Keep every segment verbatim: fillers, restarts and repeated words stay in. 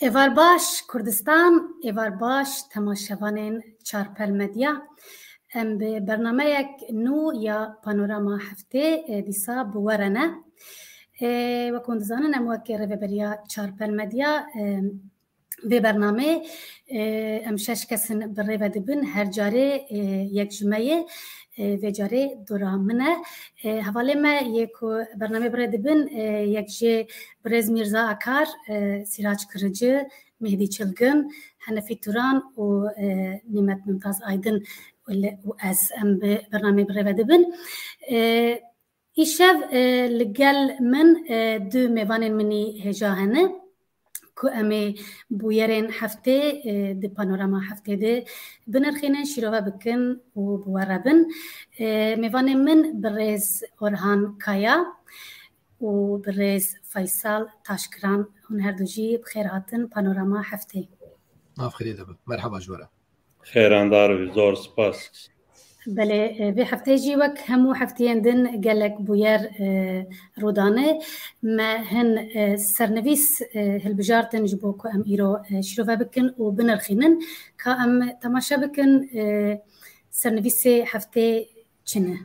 Êvar baş Kurdistan, êvar baş temaşevanên Çarpel Medya. Em bi bernameyek nû ya Panorama Heftê, e, dîsa bi we re ne. E, wek hûn dizanin, em wek rêveberiya Çarpel Medya, e, vê bernamê, e, em şeş kes in bi rê ve dibin, her carê, e, yek ji me ye, e, vê carê dora min e. E, hevalê me yê ku bernamê bi rê dibin, e, yek jê birêz Mîrza Akar, e, Sîrac Kirici, Mehdî Çilgin, Henefî Turan û, e, Nîmet Mimtaz Aydin û li, û ez, em bi bernamê bi rê ve dibin. E, Îşev, e, li gel min, e, du mêvanên min î hêja hene ku em ê bûyerên heftê, e, di Panorama Heftê de binirxînin, şîrove bikin û bi we re bin. E, mêvanên min birêz Orhan Kaya û birêz Faysal Taşkiran, hûn her du jî bi xêr hatin Panorama Heftê. Nav xêrê de be. Merhaba ji we re. Xêrandar bî, zor spas. Belê, e, vê hefteyê jî wek hemû hefteyên din gelek bûyer, e, rûdane. Me hin, e, sernivîs, e, hilbijartin ji bo ku em îro, e, şîrove bikin û binirxînin. Ka em temaşe bikin, e, sernivîsê heftê çi ne?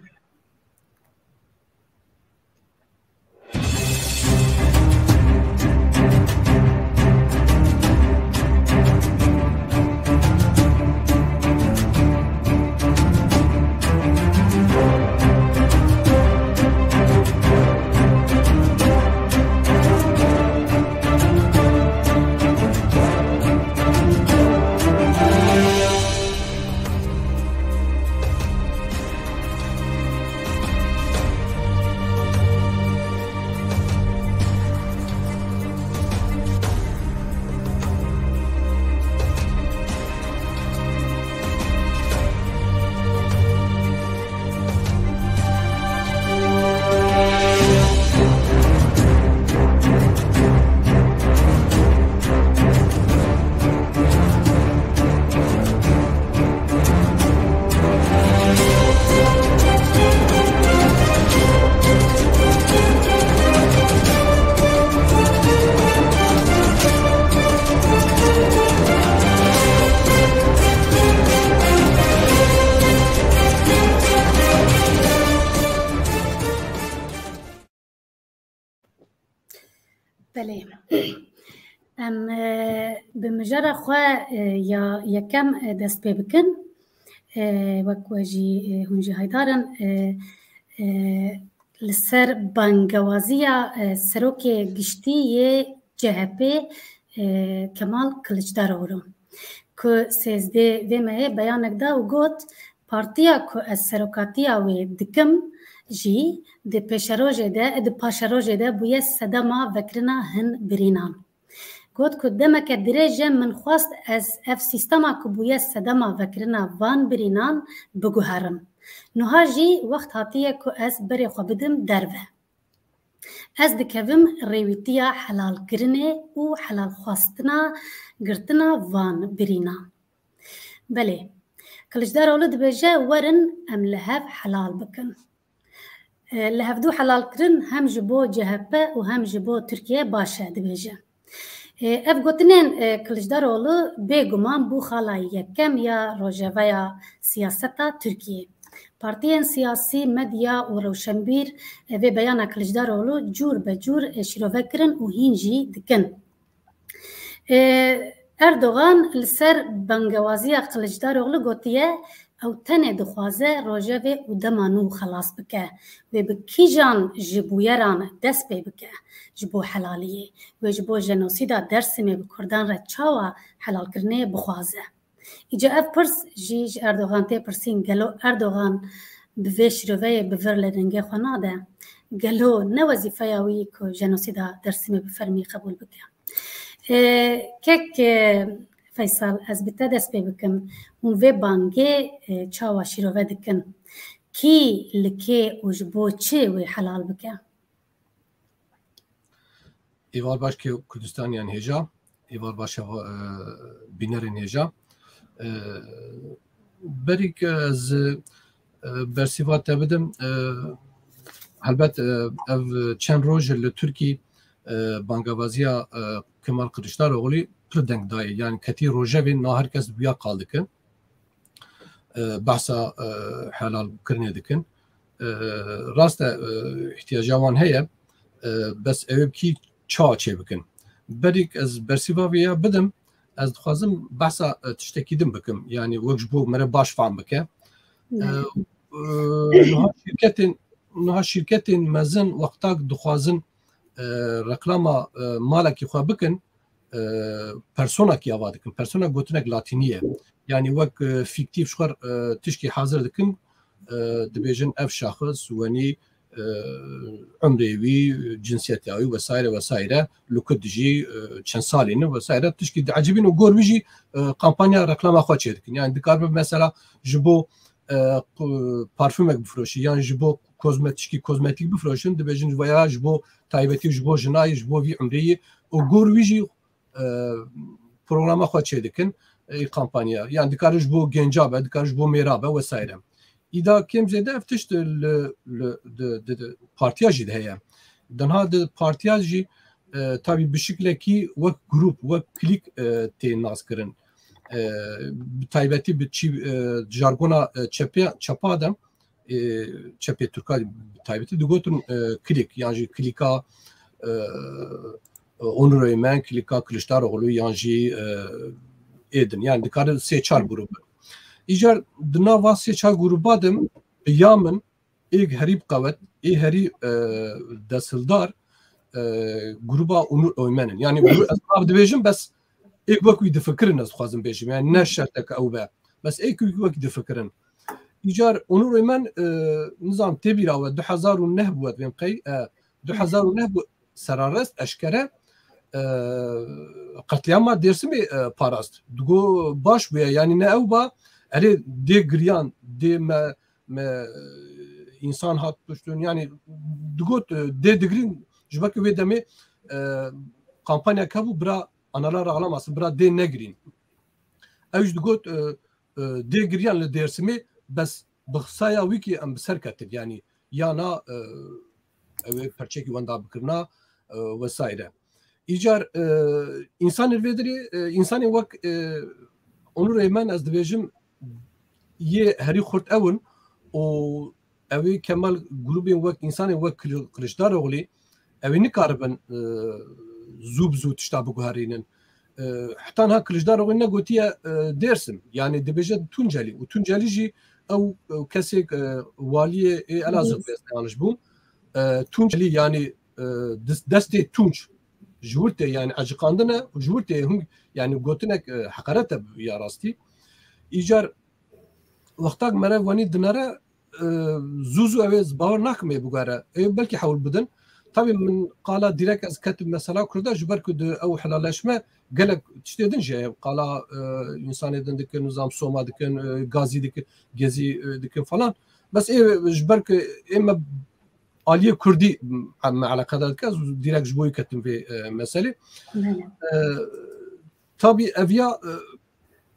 Belê. Em, e, bi mijara xwe, e, ya yekem, e, dest pê bikin. E, wek we jî, e, hûn jî haydar in, e, e, li ser bangewaziya, e, serokê giştî yê C H P, e, Kemal Kiliçdaroglu, ku sêzdê vê mehê beyanek da û got, Partiya ku ez serokatiya wê dikim jî di pêşerojê de, di paşerojê de bûye sedema vekirina hin birînan. Got ku demeke dirêj e min xwest ez ev sîstema ku bûye sedema vekirina van birînan biguherim. Niha jî wext hatiye ku ez berê xwe bidim derve. Ez dikevim rêwîtiya helalkirinê û helalxwestina girtina van birînan. Belê, Kiliçdaroglu dibêje, werin em li hev helal bikin. E, li hevdû helalkirin hem ji bo C H P û hem ji bo Tirkiye baş e, dibêje. E, ev gotinên, e, Kiliçdaroglu bêguman bû xala yekem ya rojeveya siyaseta Tirkiyê. Partiyên siyasî, medya û rewşenbîr, e, vê beyana Kiliçdaroglu cûr be cûr, e, şîrove kirin û hîn jî dikin. E, Erdogan li ser bangewaziya Kiliçdaroglu gotiye, ew tenê dixwaze rojevê û dema nû xelas bike. Wê bi kîjan ji bûyeran dest pê bike ji bo helaliyê? Wê ji bo jenosîda Dersimê bi Kurdan re çawa helalkirinê bixwaze? Îca ev pirs jî ji Erdogan tê pirsîn, gelo Erdogan bi vê şîroveyê bi vir li dengê xwe nade? Gelo ne wezîfeya wî ku jenosîda Dersimê bi fermî qebûl bike? E, kek, e, Feysal, ez bi te dest pê bikim. Hûn vê bangê, e, çawa şîrove dikin? Kî, li kê û ji bo çi wê helal bike? Êvar baş ke Kurdistaniyan hêja, êvar baş e, bînerên hêja. E, berî ke ez, e, bersîva te bidim, e, helbet, e, ev çend roj li Tirkî, e, bangevaziya, e, Kemal Kiliçdaroglu pir deng dayê. Yani ketî rojevê na her kes bi ya qal dikin. E, behsa, e, helal kirinê dikin. E, rast e, e, ihtiyaca wan heye. E, bes ew ê bi kî çawa çê bikin? Berîk ez bersîva vê ya bidim, ez dixwazim behsa, e, tiştekî din bikim. Yani wek ji bo mere baş fehm bike. E, e, niha şîrketên, niha şîrketên mezin wextak dixwazin, e, reklama, e, malekî xwe bikin, e, personakî ava dikin. Persona gotinek latînî ye. Yani wek, e, fîktîf ji xwe, e, tişkî hazir dikin, e, dibêjin ev şaxis, wenî, e, umrê wî, cinsiyetê wî vesaire vesaire, li ku dijî, e, çend salî ne vesaire, tişkî diecibîn û gor wî jî, e, kampanya reklama xwe çê dikin. Yani dikaribin mesela ji bo, e, ku-, parfûmek bifroşî, yan ji bo kozme-, tişkî kozmetîk bifroşin, dibêjin veya ji bo taybetî, ji bo jinayê, ji bo vî umrê yî û gor wî jî, e, programa xwe çê dikin, e, kampanya. Yani dikare ji bo genca be, dikare ji bo mêra be vesaire. Îda kêm zêde ev tişt li, li, di, di, di partiya jî de heye. Dinha di partiya jî, e, tabî bi şiklekî wek grup, wek klîk, e, tê naskirin. E, bi taybetî bi çî, e, jargona, e, çepê-, çepa de, e, çepê Tirka bi taybetî digotin, e, klîk, yan jî klîka, e, Onur Öymen, klîka Kiliçdaroglu, yan jî, e, êdin. Yani dikare sê çar grûp bin. Îcar di nava sê çar grûba de bi ya min ê herî bi qewet, ê herî, e, desthildar, e, grûba Onur Öymen in. Yani grû-, ez nav dibêjim, bes ê wek wî difikirin, ez dixwazim bêjim. Yani ne şert e ke ew be. Bes ê wek wî difikirin. Îcar Onur Öymen, e, nizam tê bîra we, du hezar û neh bû, ez vêm qey, e, du hezar û neh bû, serarest, eşkere, e, qetlîama Dêrsimê, e, parast. Digo baş bûye, yani ne ew ba, erê dê giriyan, dê me, me, însan hat piştûn, yani digot, e, dê digirîn, ji ber ku wê demê, e, kampanyek hebû, bira analar ağlamasın, bira dê negirîn. Ew jî digot, e, e, dê giriyan li Dêrsimê, bes bi xisaya wî kî em bi ser ketin, yani ya na, e, ew ê perçekî wenda bikirina, e, vesaire. Îcar, e, însanên vê dirê, e, însanên wek, e, Onur Eymen, ez dibêjim, yê herî xurt ew in û ew ê Kemal grûbên wek, însanên wek Kili-, Kiliçdaroglu, ew ê nikaribin, e, zû bi zû tişta biguherînin. E, heta niha Kiliçdaroglu negotiye, e, Dêrsim, yani dibêje Tuncelî û Tuncelî jî ew, ew kesê, e, waliyê ê Elazığ, ez ne yanlış bûm. E, Tuncelî yani, e, dis-, destê Tunç ji wir tê, yani eciqandine û ji wir tê hûn, yani gotinek, e, heqaret e ya rastî. Îcar wextak mere wenî dinere, e, zû zû ew ê, ez bawer nakim ê biguhere. Ê belkî hewl bidin. Tabii min qala direkt ez ketim mesela Kurda, ji ber ku di ew helalleşme gelek tiştê din jî heye. Qala, e, însanê din dikin, nizam Soma dikin, e, Gazî dikin, Gezî, e, dikin falan. Bes ê ji ber ku ê me aliyê Kurdî me eleqedar dike, ez direkt ji bo wî ketim vê, e, meselê. Belê. E, tabii ev ya, e,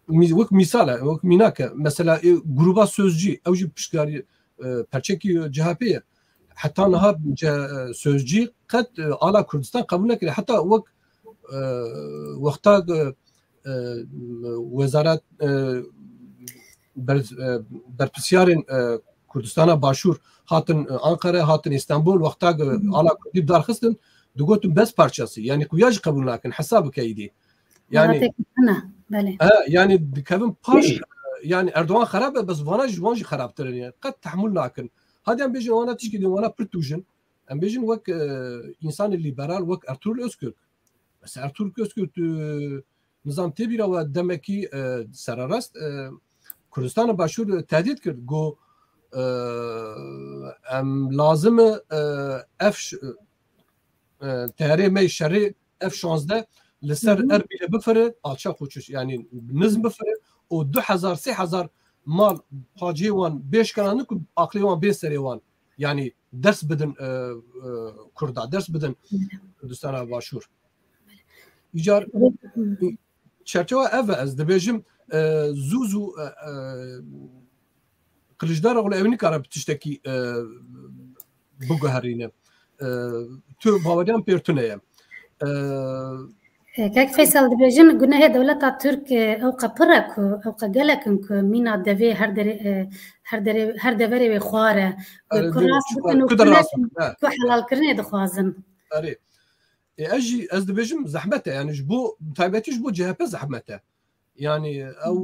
mî-, wek mîsal e, wek mînak e. Mesela, e, gruba Sözcü, ew jî piştkarî, e, perçekî C H P ye. Heta niha ce-, e, Sözcü qet, e, ala Kurdistan qebûl nekiriye. Heta wek, e, wexta, e, e, wezaret, e, ber-, e, berpirsiyarên, e, Kurdistana Başûr hatin, e, Ankara, hatin Îstanbul, wexta, e, ala Kurdî bi dar xistin, digotin bes parçası. Yani xuya jî qebûl nakin, hesab bike îdî. Yani, Welatê Kurd hene, belê. He, yani dikevin paş, e, yani Erdogan xerab e, bes vana ji wan jî xerabtir in. Yani qet tehmûl nakin. Hadi em bêjin wana tişkî din, wana pir tûj in. Em bêjin wek, e, însanê liberal, wek Ertuğrul Özkök. Mesela Ertuğrul Özkök, tu nizam tê bîra we demekî, e, sererast, e, Kurdistana Başûr tehdît kir. Got, e, em lazim e, e, F ş-, e, teyarê me şerê F şazdeh li ser Erbilê bifire, alçak uçuş, yani nizm bifire û du hezar, sê hezar mal pacê wan bêşkana ku aqlê wan bê serê wan. Yani ders bidin, e, e, Kurda, ders bidin Kurdistana Başûr. Îcar çerçewa ev e, ez dibêjim, e, zû zû, e, e, Kiliçdaroglu ew nikare bi tiştekî, e, biguherîne. E, tu baweriyan pêr tune ye. E, E, Kek Feysel, dibêjin gunehê dewleta Tirk, e, ew qe pir e ku, ew qe gelek in ku mîna devê her derê, e, her derê, her deverê wê xwar e. Erê, Ku dê rast çi bikin û ku ku de ne rast bikin, ne. Ku helalkirinê dixwazin. Erê. E, ez jî, ez dibêjim zehmet e, yani ji bo, taybetî ji bo C H P zehmet e. Yani ew,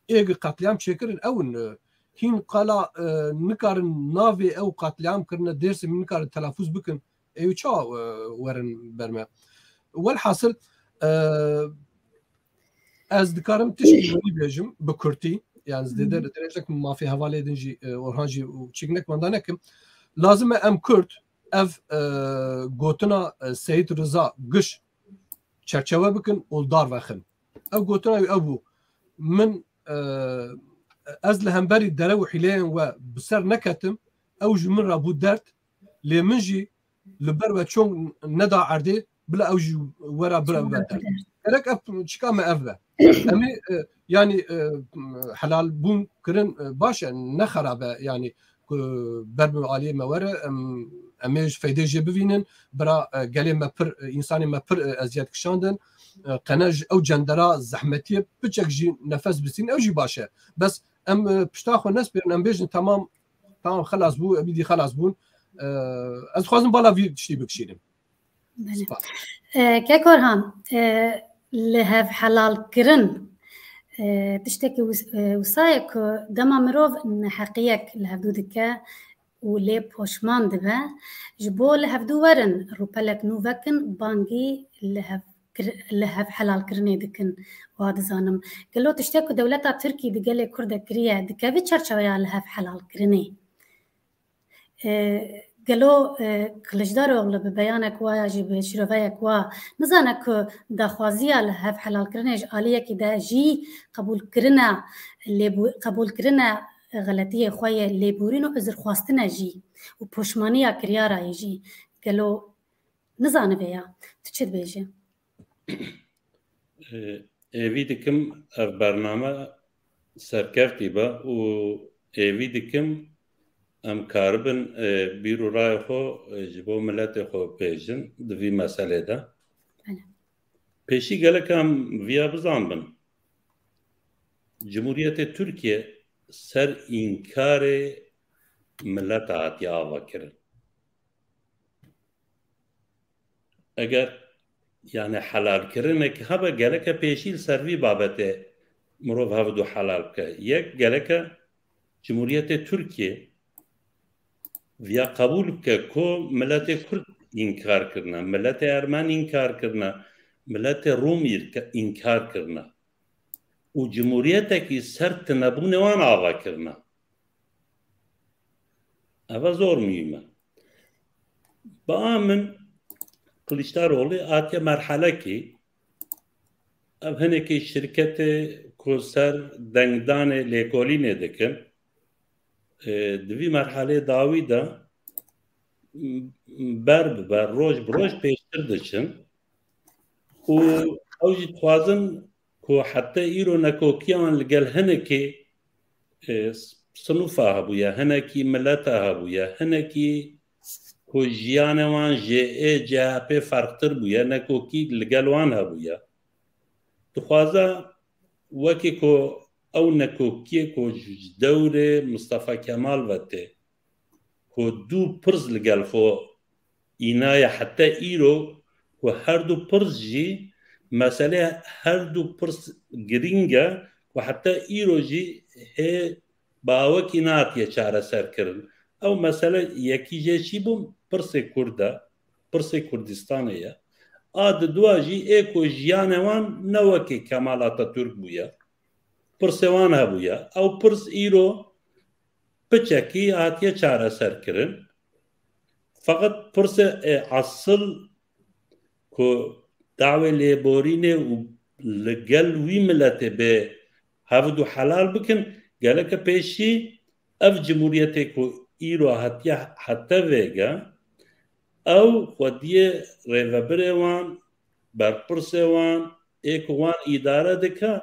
e, êg qetlîam çêkirin ew in, e, hîn qala, e, nikarin navê ew qetlîam kirine Dêrsimî nikarin telafûz bikin. Ew çawa, e, werin ber me? Welhasil, e, ez dikarim tiştî winî bêjim bi kurtî. Yani zêde dirêjek mafê hevalê din jî, e, Orhan jî û çîk nek wenda nekim. Lazim e em Kurd ev, e, gotina, e, Seyîd Riza giş çerçewe bikin û li dar vexin. Ev gotina wî ev bû. Min, e, ez li hemberî derew û hîleyên we bi ser neketim, ew ji min re bû derd, lê min jî li ber we çong neda erdê, bila ew jî we re bira bibe derd. Gerek ev çika me ev be. Em ê, e, yani, e, helal bûn kirin, e, baş e, ne xerab e, yani, ku ber bi aliyê me were, em, em ê ji feydê jê bivînin, bira, e, gelê me pir, e, însanê me pir, e, eziyet kişandin, e, qene ji ew cendera zehmetiyê piçek jî nefes bisîn, ew jî baş e. Bes em, e, pişta xwe nespêrin, em bêjin, "Temam, temam, xelas bû, em îdî xelas bûn." E, ez dixwazim bala vî tiştî bikişînim. Belê. Spas. E, Kek Orhan, e, li hev helal kirin, e, tiştekî wis-, e, wisa ye ku dema mirov neheqiyek li hevdû dike û lê poşman dibe, ji bo li hevdû werin rûpelek nû vekin, bangî li hev kir-, li hev helal kirinê dikin, wa dizanim. Gelo tiştek ku dewleta Tirkî di gelê Kurd de kiriye, dikeve çerçeveya li hev helal kirinê? E, gelo, e, Kiliçdaroglu bi beyanek wa ya jî bi şiroveyek wa nizane ku daxwaziya li hev helalkirinê ji aliyekî de jî qebûlkirina lêbû-, qebûlkirina xeletiyê xwe ye, lêborîn û uzrxwastin e jî û poşmaniya kiryara ye jî. Gelo nizane vê ya. Tu çi dibêjî? E, êvî dikim ev bername serkeftî be û êvî dikim em karibin, e, bîr û rayê xwe, e, ji bo miletê xwe bêjin di vî meselê de. Belê. Pêşî gelek em viya bizanbin. Cumhuriyetê Tirkiye ser înkarê mileta hatiye avakirin. Eger, yani, helalkirinek hebe, gereke pêşî li ser vî babetê mirov hevdu helal bike. Yek, gereke Cumhuriyetê Tirkiye viya qebûl bike ku miletê Kurd înkar kirine, miletê Ermen înkar kirine, miletê Rûm îrke-, înkar kirine û cumhuriyetekî ser tinebûnê wan ava kirine. Eve zor muhîm e. Bi a min Kiliçdaroglu hatiye merhelekî, ev hinekî şirketê ku ser dengdanê lêkolînê dikin, e, di vî merhelê dawî de ber bi ber, roj bi roj pêştir diçin û ew jî dixwazin ku heta îro nekokiya wan li gel hinekî, e, sinûfa hebûye, hinekî mileta hebûye, hinekî ku jiyanê wan ji ê C H P ferqtir bûye, nekokî li gel wan hebûye. Dixwaze wekî ku ew nekokiyê ku ji dewrê Mistefa Kemal ve tê, ku du pirz li gel xwe înaye heta îro, ku her du pirz jî, mesele her du pirz girîng e, ku heta îro jî hê bi awekî nehatiye çareserkirin. Ew mesele yekî jê çi bû? Pirsê Kurd e, pirsê Kurdistanê ye. A di dua jî ê ku jiyanê wan ne wekî Kemal Atatürk bûye. Pirsê wan hebûye. Ew pirs îro piçekî hatiye çareserkirin. Feqet pirsê, e, esil ku dawê lêborînê û li gel wî miletê bê hevdu helal bikin, geleke pêşî ev cumhuriyetê ku îro hatiye hete vêge, ew xwediyê rêvebirê wan, berpirsê wan, ê ku wan îdare dike,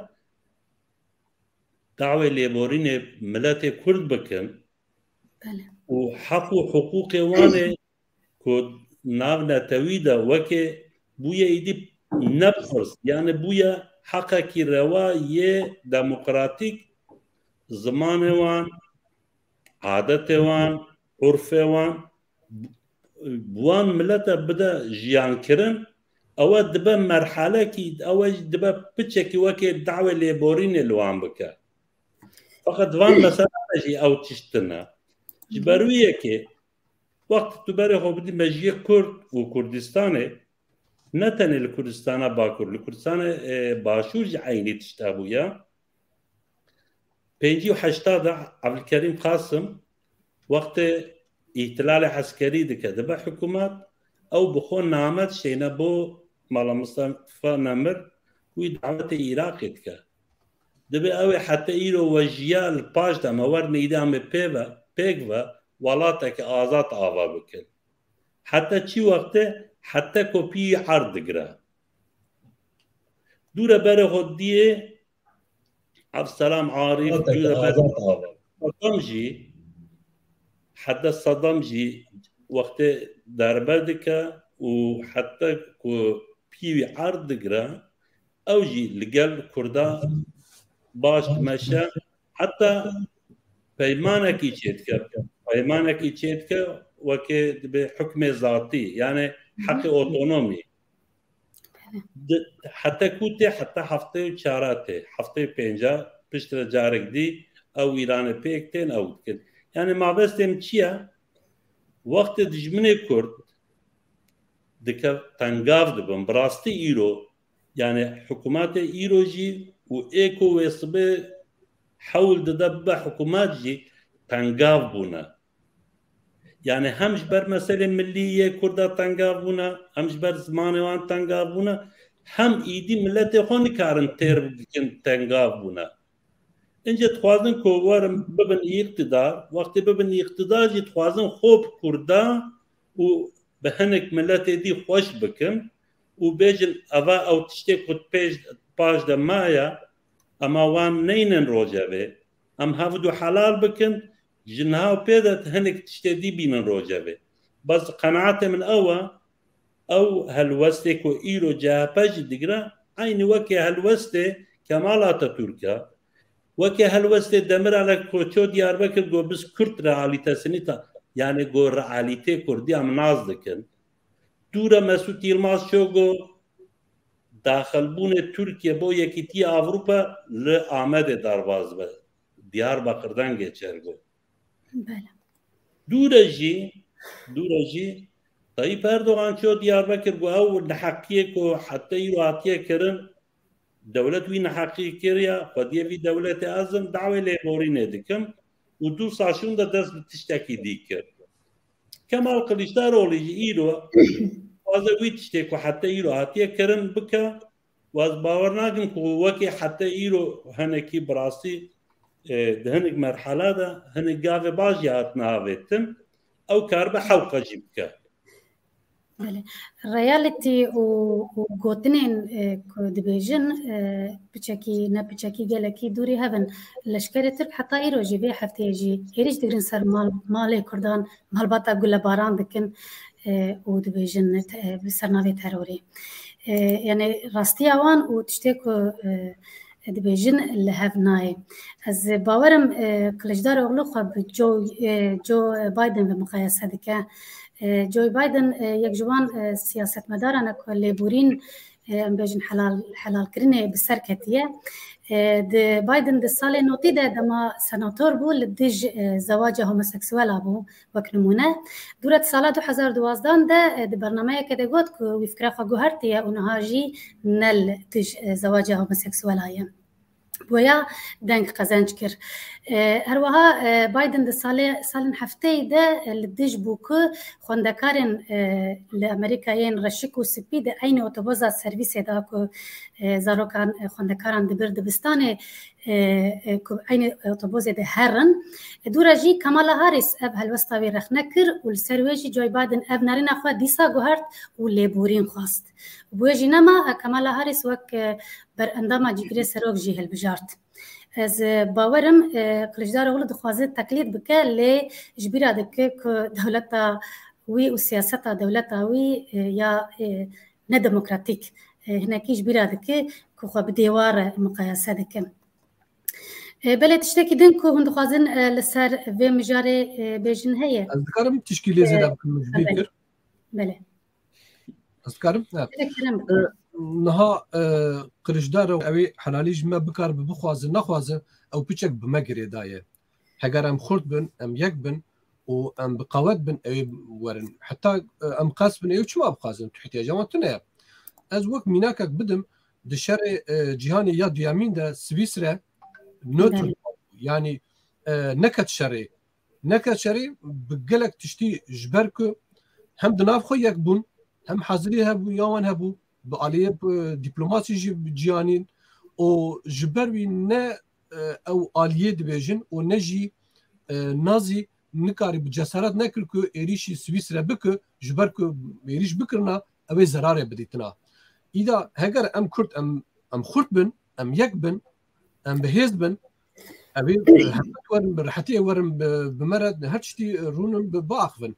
dawê lêborînê miletê Kurd bikin Belê. û heq û hiqûqê wan ê ku nav netewî de wekê bûye îdî ne bi xirs, yani bûye heqekî rewa yê demokratîk, zimanê wan, adetê wan, urfê wan, bi wan milete bide jiyankirin, ew dibe merhelekî, ew dibe piçekî wekê dawê lêborînê li wan bike. Feqet van mesela jî ew tişt tune. Ji ber wî yekê, wext tu berê xwe bidî mejiyê Kurd û Kurdistanê, ne tenê li Kurdistana Bakur, li Kurdistanê, e, Başûr jî eynî tişt hebûye. Pêncî û heşta de Evdilkerîm Qasim wextê îhtilalê eskerî dike, dibe hikûmet, ew bi xwe name dişêne bo Mala Mistefa Nemir, wî dawetê Iraqê dike. Dibê ew ê heta îro wejiya li paş de me wer neyde em ê pê ve, pêk ve welateke azad ava bikin. Heta çi wextê? Heta ku pî erd digire. Dûre berê xwe diyê Evselam Arîf, dûre berê Sedam jî, heta Sedam jî wextê derbe dike û heta ku pî wî erd digire, ew jî li gel Kurda baş dimeşe, heta peymanekî çêdike. Peymanekî çêdike wekê dibê hukmê zatî, yani heqê otonomî. Di, heta ku tê, heta heftê û çara tê, heftê û pênca, piştre carek dî ew Îranê pêk tên, ew dikin. Yani mabestê min çi ye? Wextê dijminê Kurd dike tengav dibin, bi rastî îro, yani hikûmetê îro jî û ê ku wê sibê hewl dide bibe hikûmet jî tengav bûne. Yani hem ji ber meselê millî yê Kurda tengav bûne, hem ji ber zimanê wan tengav bûne, hem îdî miletê xwe nikarin têr bikin tengav bûne. Înce dixwazin ku werin bibin îqtidar, wextê bibin îqtidar jî dixwazin xwe bi Kurda û bi hinek miletê dî xweş bikin û bêjin, eva ew tiştê ku pêş, paş de maye, ema wan neynin rojevê, em hev du helal bikin, ji niha û pê de hinek tiştê dî bînin rojevê. Bes qenaetê min ew e, ew helwestê ku îro C H P jî digire, eynî wekî helwestê Kemal Atatürk e, wekî helwestê Demiralek ku ço Diyarbekir got biz Kürt realîtesinî ta, yani got realîtê Kurdî em nas dikin. Dûre Mesut Yilmaz ço got daxilbûnê Tirkiye bo Yekîtiya Ewropa li Amedê derbas be. Diyarbekir'den geçer got. Bele. Dûre jî, dûre jî Tayyip Erdogan ço Diyarbekir got ew neheqiyê ku heta îro hatiye kirin, dewlet wî neheqî kiriye, xwediyê vî dewletê ez im, dawê lêborînê dikim û du sal şûnde dest bi tiştekî dî kir. Kemal Kiliçdaroglu jî îro dixwaze wî tiştê ku heta îro hatiye kirin bike û ez bawer nakim ku wekî heta îro hinekî bi rastî, e, di hinek merhela de hinek gavê baş jî hatine avêtin, ew karibe hewqa jî bike. Belê. Reality û, û gotinên, e, ku dibêjin, e, piçekî, ne piçekî, gelekî dûrî hev in. Leşkerê Tirk heta îro jî, vê hefteyê jî hêrîş digirin ser mal, malê Kurdan, malbata gulebaran dikin, e, û dibêjin, e, bi ser navê terorê. E, yani rastiya wan û tiştê ku, e, dibêjin li hev nayê. Ez bawerim, e, Kiliçdaroglu xwe bi Joe, e, Joe Biden ve muqayese dike. E, Joe Biden, e, yek ji wan, e, siyasetmedaran e ku lêborîn, e, em bêjin helal, helalkirinê bi ser ketiye. E, di Biden di salê notî de dema senator bû, li dij, e, zewaca homoseksuela bû. Wek nimûne, dûret sala du hezar duwazdan de, e, di bernameyeke de got ku wî fikra xwe guhertiye û niha jî ne li tij, e, zewaca homoseksuela ye. Boya deng qezenc kir. E, her wiha, e, Biden di salê, salên hefteyê de, e, li dij bû ku xwendekarên, e, li Amerîka yên reşik û spî di eynî otoboza servîsê de ku, e, zarokan, e, xwendekaran dibir dibistanê, e, e, ku eynî otobozê de herin. E, dûra jî Kamala Harris ev helwesta wî rexne kir û li ser wê jî Joe Biden ev nerîna xwe dîsa guhert û lêborîn xwest. Bi wê jî nema, e, Kamala Harris wek, e, berendama cîgirê serok jî hilbijart. Ez, e, bawerim, e, Kiliçdaroglu dixwaze teklîd bike, lê ji bîra dike ku dewleta wî û siyaseta dewleta wî, e, ya, e, nedemokratîk, e, hinekî ji bîra dike ku xwe bi dêwa re miqayese dike. E, belê tiştekî din ku hûn dixwazin, e, li ser vê mijarê, e, bêjin heye? Ez dikarim tişkî lê zêde bikim, min ji bîr kir. Belê. Ez dikarim? Ne. Belê, kerem bikin. E, niha, e, Kiliçdaroglu ew ê helalî ji me bikaribe bixwaze, nexwaze, ew piçek bi me girêdaye. Heger em xurt bin, em yek bin û em bi qewet bin, ew ê werin. Heta, e, em qels bin, ew çima bixwazin? Tu ihtiyaca wan tune ye. Ez wek mînakek bidim, di şerê, e, cîhanê ya duyemîn de Swîsre nötr, belê, yanî, e, neket şerê. Neket şerê, bi gelek tiştî ji ber ku hem di nav xwe yek bûn, hem hazirî hebû, ya wan hebû, bi aliyê, bi dîplomasî jî bi cîhanîn û ji ber wî ne, e, ew aliyê dibêjin û ne jî, e, Nazî nikarî bi cesaret nekir ku êrîşî Swîsre bike, ji ber ku êrîş bikirina, ew ê zerarê bidîtina. Îda heger em Kurd, em, em xurt bin, em yek bin, em bi hêz bin, ev ê, e, heqet werin, bi rehetiyê werin, bi, bi me re her tiştî rûnin, bi, biaxivin.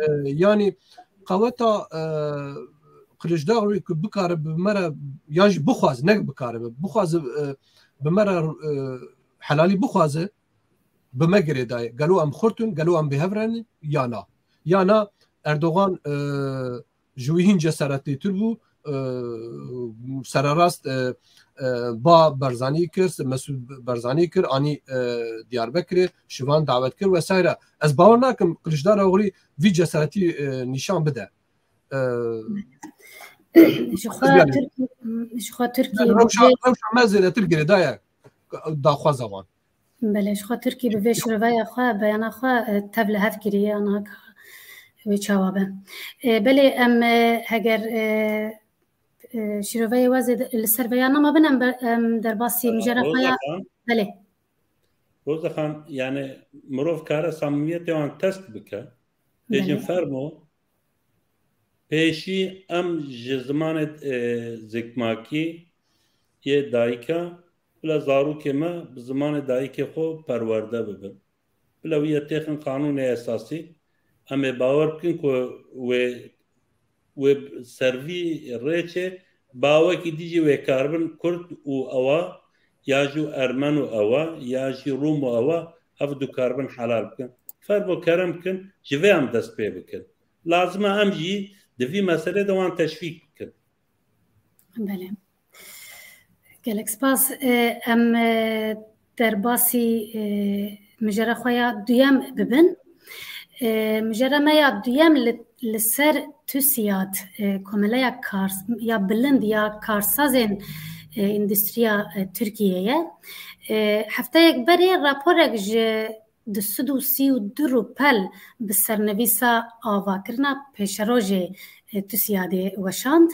E, yanî qeweta, e, Kiliçdaroglu ku bikare bi me re, yan jî bixwaze, ne bikare, bixwaze, e, bi me re, e, helalî bixwaze, bi me girêdaye. Gelo em xurt in, gelo em bêhev re ne, ya na? Ya na Erdogan, e, ji wî hîn cesaretlîtir bû, e, sererast, e, e, ba Barzanî kir, Mesûd Barzanî kir, anî, e, Diyarbekirê, şivan dawet kir vesaire. Ez bawer nakim Kiliçdaroglu vî cesaretî, e, nîşan bide. E, Ji xwe Tirkî, ji xwe Tirkî, yani rewşa, rewşa me zêdetir girêdaye daxwaza wan. Belê, ji xwe Tirkî bi vê şiroveya xwe, beyana xwe, e, tev li hev kiriye, anaka wê çawa be. E, belê em, e, heger, e, e, şiroveyê we zêde li ser veya nema bin, em be-, em derbasî mijara xwe ya. Roza Xan. Belê. Roza Xan, yani mirov kare samimiyetê wan test bike. Bêjin, belê, fermo, pêşî em ji zimanê, e, zikmakî yê dayika, bila zarokê me bi zimanê dayikê xwe perwerde bibin. Bila wî yê têxin qanûnê esasî, em ê bawer bikin ku wê, wê ser vî rêçê bawekî dî jî wê karibin Kurd û ewa, ya jî Ermen û ewa, ya jî Rûm û ewa, ev du karibin helal bikin. Fermo kerem bikin, ji vê em dest pê bikin. Lazim e em jî di vî meselê de wan teşvîk bikin. Belê. Gelek spas. E, em, e, derbasî, e, mijara xwe ya duyem bibin. E, mijara me ya duyem li, li ser TÜSİAD, e, Komeleya Kars-, ya Bilind ya Karsazên, e, Endustriya, e, Tirkiyê ye. E, hefteyek berê raporek ji du sed û sî û du rûpel bi sernivîsa avakirina pêşerojê, e, TÜSİADê weşand.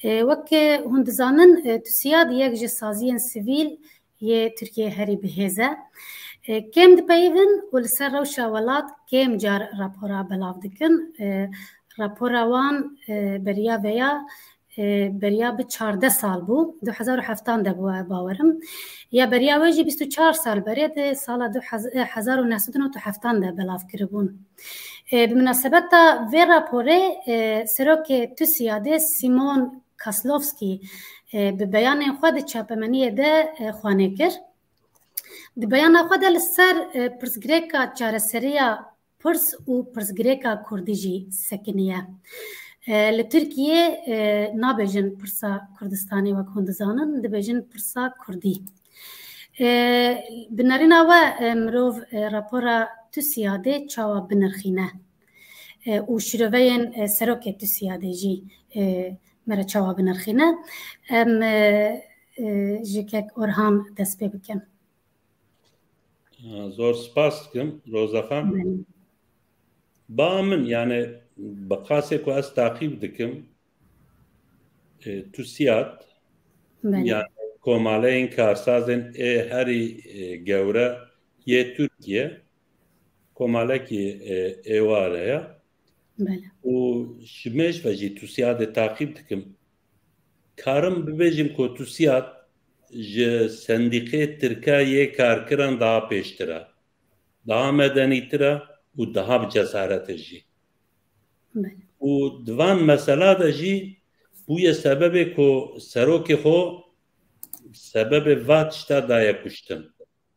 E, wek hûn dizanin, e, TÜSİAD yek ji saziyên sivîl yê Tirkiyê herî bihêz e. E, kêm dipeyivin û li ser rewşa welat kêm car rapora belav dikin. E, rapora wan, e, beriya veya e, beriya bi çardeh sal bû. Du hezar û heftan de bû, bawerim. Ya beriya wê jî bîst û çar sal berê di sala du hezar, e, hezar û neh sed û nod û heftan de belav kiribûn. E, bi minasebeta vê raporê, e, serokê TÜSİADê Simon Kaslovski, e, bi beyanên xwe di çapemeniyê de, e, xwanê kir. Di beyana xwe de li ser, e, pirsgirêka çareseriya pirs û pirsgirêka kurdî jî sekiniye. E, li Tirkiyê, e, nabêjin pirsa Kurdistanê wek hûn dizanin, dibêjin pirsa kurdî. E, bi nerîna we, e, mirov, e, rapora TÜSİADê çawa binirxîne? E, û şîroveyên, e, serokê TÜSİADê jî, e, me re çawa binirxîne? Em, e, e, ji kek Orhan dest pê bikin. Zor spas dikim, Roza Xan. Belê. Ba min, yani, bi qasê ku ez taqîb dikim, e, TÜSİAD, belê, yani, komaleyên karsazên ê herî, e, gewre yê Tirkiye, komalekî, e, êware ye. Belê. Û ji mêj ve jî TÜSİADê taqîb dikim. Karim bibêjim ku TÜSİAD ji sendîqê tirke yê karkiran daha pêştir e, daha medenîtir e û daha bi cesaret e jî. Belê. Û di van mesela de jî bûye sebebê ku serokê xwe sebebê va tişta daye kuştin.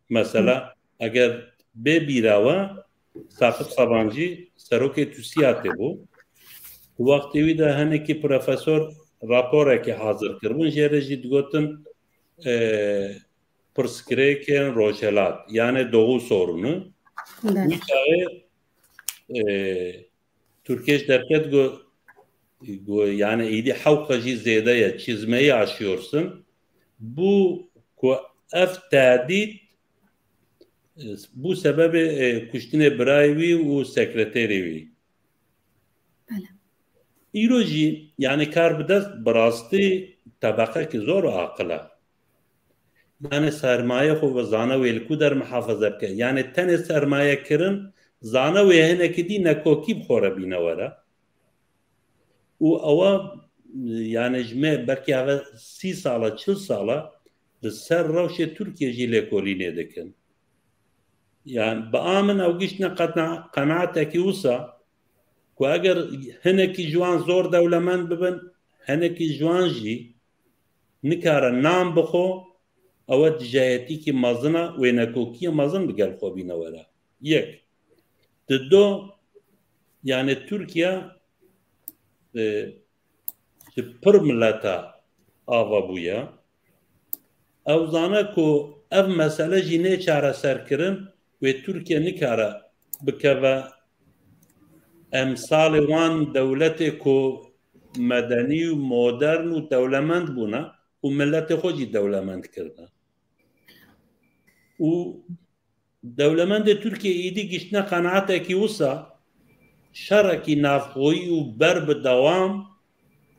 Mesela eger bê bîra we Saqip Sabancî serokê TUSÎADê bû. Wextê wî de hinekî profesor raporekê hazir kiribûn, jê re jî digotin, e, pirsgirêkên Rojhelat, yani Doğu sorunu. Wî çaxê, e, Tirkiye ji derket got, got, yani êdî hewqa jî zêde ye, çizmeyi aşıyorsun. Bu ku ev tehdît, e, bu sebebê, e, kuştinê birayê wî û sekreterê wî. Îro jî, yani kar bi dest bi rastî tebeqekî zor aqil e. Yani sermaye xwe ve zane wê li ku der mihafaze bike. Yani tenê sermaye kirin, zane wê hinekî dî nekokî bi xwe re bîne were. Û ewa, yani ji me belkî heve sî sala, çil sala li ser rewşê Tirkiye jî lêkolînê dikin. Yani bi a min ew giştine qena-, qenaatekî wisa ku eger hinekî ji wan zor dewlemend bibin, hinekî ji wan jî nikare nan bixwe, ew e dijayetîkî mezin e, wênekokiyê mezin bi gel xwe bîne were. Yek. Di do, yani Tirkiye, e, ji pir mileta ava bûye. Ew zane ku ev mesele jî nê çareserkirin, wê Tirkiye nikare bikeve emsalê wan dewletê ku medenî û modern û dewlemend bûne û miletê xwe jî dewlemend kirine. Û dewlemendê Tirkiye êdî giştine qenaatekî wisa, şerekî navxweyî û ber bi dewam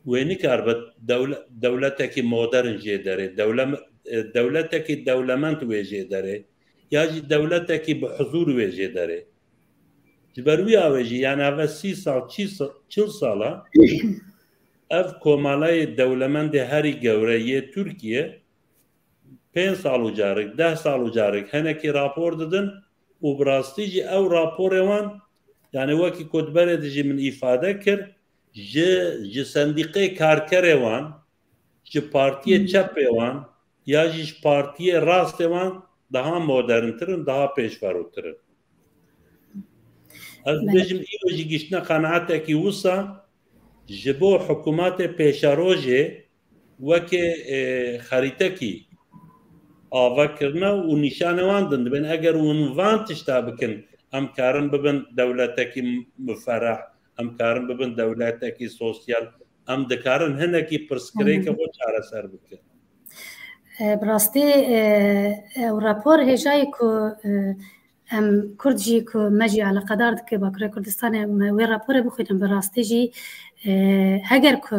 wê nikaribe dewle-, dewletekî modern jê derê, dewlem-, e, dewletekî dewlemend wê jê derê, ya jî dewletekî bi huzûr wê jê derê. Ji ber wî awê jî, yani eve sî sal, çî sa-, çil sala ev komalayê dewlemendê herî gewre yê Tirkiye pênc sal û carik, deh sal û carik hinekî rapor didin û bi rastî jî ew raporê wan, yani wekî ku di berê de jî min îfade kir, ji, ji sendîqê karkerê wan, ji partiyê çepê wan ya jî ji partiyê rastê wan daha moderntir in, daha pêşverotir in. Ez dibêjim îro jî giştine qenaatekî wisa ji bo hikûmetê pêşerojê wekê, e, xerîtekî ava kirine û nîşanê wan din dibin. Eger hûn van tişta bikin, em karin bibin dewletekî mufereh, em karin bibin dewletekî sosyal, em dikarin hinekî pirsgirêkê xwe çareser bikin. E, bi rastî, e, ew rapor hêjayî ku, e, em Kurd jî ku me jî eleqedar dike Bakurê Kurdistanê, me wê raporê bixwînin, bi rastî jî, e, heger ku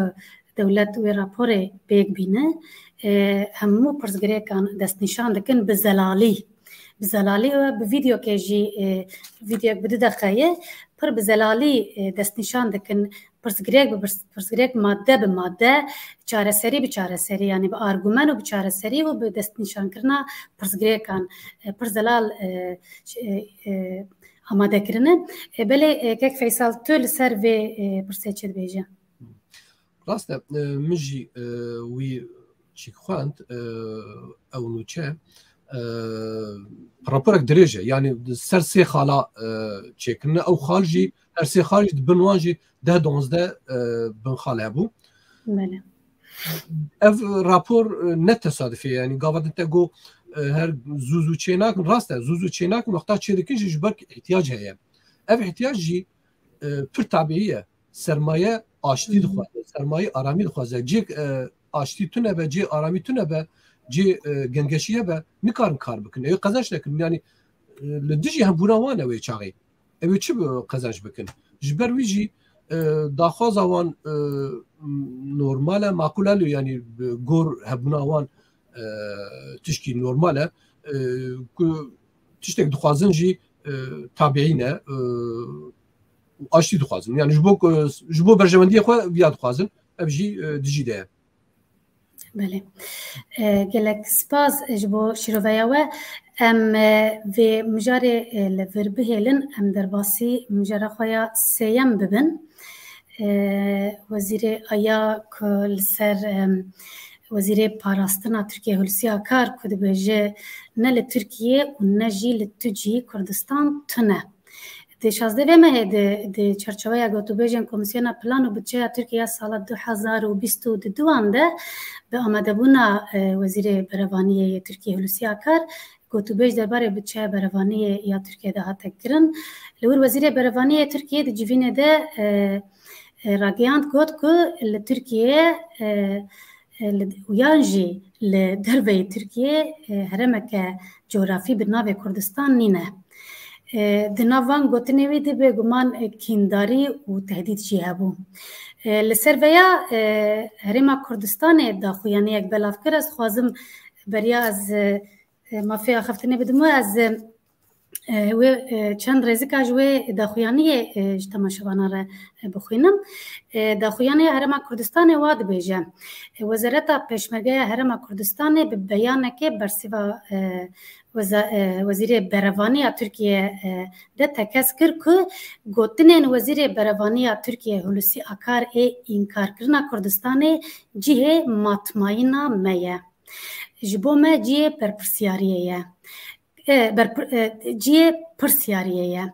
dewlet wê raporê pêk bîne, e, hemû pirsgirêkan destnîşan dikin bi zelalî. Bi zelalî we bi vîdeokê jî, e, vîdeoyek bi du deqe ye, pir bi zelalî, e, destnîşan dikin, pirsgirêk bi pirs-, pirsgirêk madde bi madde, çareserî bi çareserî, yani bi argumen û bi çareserî û bi destnîşankirina pirsgirêkan, e, pir zelal, e, ş-, e, e, amade kirine. E, belê, e, kek Feysal, tu li ser vê, e, pirsê çi dibêje? Rast e, e, min jî, e, wî çîk xwend, e, ew nûçe, e, raporek dirêj e. Yani ser sê xala, e, çêkirine. Ew xal jî, her sê xal jî di bin wan jî deh donzdeh, e, bin xal hebû. Belê. Ev rapor, e, ne tesadufî ye. Yani gava din te got, e, her zû zû çê nakin. Rast e, zû zû çê nakin. Wexta çê dikin jî ji ber ihtiyac heye. Ev ihtiyac jî, e, pir tabiî ye. Sermaye aştî dixwaze, sermaye aramî dixwaze. Cê, e, aştî tune be, cê aramî tune be, cê, e, gengeşiye be, nikarin kar bikin. Ew qezenç nekin. Yani, e, li dijî hembûra wan e wê çaxê. Ew ê çi bi qezenç bikin? Ji ber wî jî, e, daxwaza wan, e, normal e, maqûl e, yani bi gor hebûna wan, e, tişkî normal e, e, ku tiştek dixwazin jî, e, tabiî ne, e, û aştî dixwazin. Yani ji bo, e, ji bo berjewendiyê xwe viya dixwazin, ev jî, e, dijî de ye. Belê. E, gelek spas ji bo şîroveya we. Em, e, vê mijarê, e, li vir bihêlin, em derbasî mijara xwe ya sêyem bibin. e, wezîrê aya ku li ser, em, wezîrê parastina Tirkiye Hulusi Akar ku dibêje ne li Tirkiye û ne jî li tu cihî Kurdistan tune. Di şazdeh vê mehê de di çarçoveya gotûbêjên Komîsyona Plan û Budçeya Tirkiye ya sala du hezar û bîst û duan de bi amadebûna, e, Wezîrê Berevaniyê yê Tirkiye Hulusi Akar gotûbêj derbarê budçeya berevaniyê ya Tirkiye de hate kirin. Li wir Wezîrê Berevaniyê Tirkiye di civînê de, e, e, ragihand got ku li Tirkiye, e, e, li, û yan jî li derveyî Tirkiye, e, herêmeke cografî bi navê Kurdistan nîne. E, di nav van gotinê wî de bêguman, e, kîndarî û tehdît jî hebû. E, li ser veya, e, Herêma Kurdistanê daxuyaniyek belav kir. Ez dixwazim beriya ez, e, e, mafê axaftinê bidim we, ez, e, wê, e, çend rêzika ji wê daxuyaniyê, e, ji temaşevanan re, e, bixwînim. E, daxuyaniya Herêma Kurdistanê wa dibêje, e, Wezareta Pêşmergeya Herêma Kurdistanê bi beyanekê bersiva, e, weza-, e, Wezîrê Berevaniya Tirkiye, e, de tekez kir ku gotinên Wezîrê Berevaniya Tirkiye Hulusi Akar ê înkarkirina Kurdistanê cihê matmayîna me ye. Ji bo me cihê berpirsiyariyê ye. E, berpir-, e, cihê pirsiyariyê ye.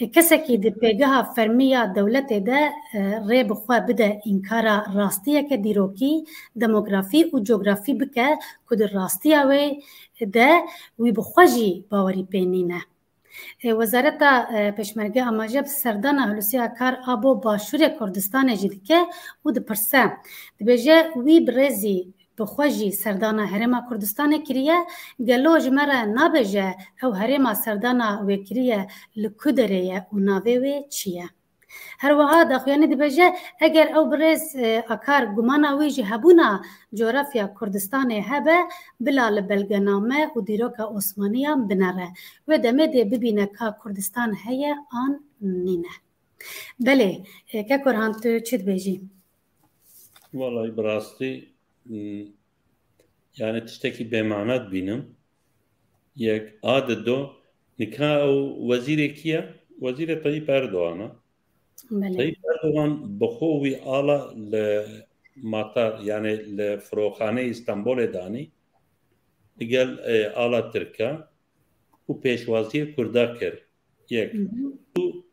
E, kesekî di pêgeha fermî ya dewletê de, e, rê bi xwe bide înkara rastiyeke dîrokî, demografî û cografî bike ku di rastiya wê de wî bi xwe jî bawerî pê nîne. E, Wezareta, e, Pêşmerge amaje bi serdana Hulusi Akar a bo Başûrê Kurdistanê jî dike û dipirse, dibêje, wî bi rêzî bi xwe jî serdana Herêma Kurdistanê kiriye, gelo ji me re nabêje ew herêma serdana wê kiriye li ku derê ye û navê wê çi ye? Her wiha daxuyanî dibêje, eger ew birêz, e, Akar gumana wî ji hebûna cografya Kurdistanê hebe, bila li belgename û dîroka Osmaniyan binere. Wê demê dê bibîne ka Kurdistan heye an nîne. Belê, e, Kek Orhan, tu çi dibêjî? Wallahî bi rastî, m, yani tiştekî bêmana dibînim. Yek, a dido, nika ew wezîrê kî ye? Wezîrê Tayyip Erdogan e. Belê. Tayyip Erdogan bi xwe wî ala li matar, yani li firoxaneyê Îstanbulê danî, digel, e, ala Tirka û pêşwaziyê Kurda kir. Yek. Hı hı. Du,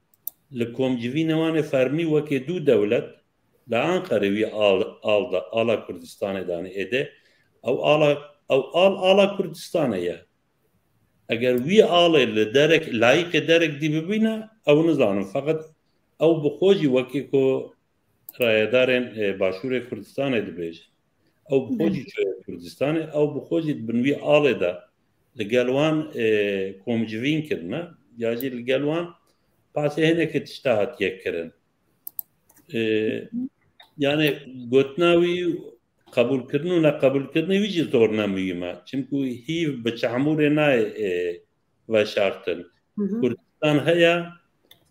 li komcivînê wan ê fermî wekê du dewlet li Anqerê wî al, al da, ala Kurdistanê danî êdî. Ew ala, ew al, ala Kurdistanê ye. Eger wî alê li derek, layîqê derek dî bibîne, ew nizanim. Feqet ew bi xwe jî wekî ku rayedarên, e, Başûrê Kurdistanê dibêjin. Ew bi xwe jî çûye Kurdistanê, ew bi xwe jî di bin wî alê de li gel wan, e, komcivîn kirine, ya jî li gel wan pasê hinekî tişta hatiye kirin. E, yani gotina wî qebûlkirin û neqebûlkirinê wî jî zor ne muhîm e. Çimkû hîv bi çamûrê nayê, e, veşartin. Hı hı. Kurdistan heye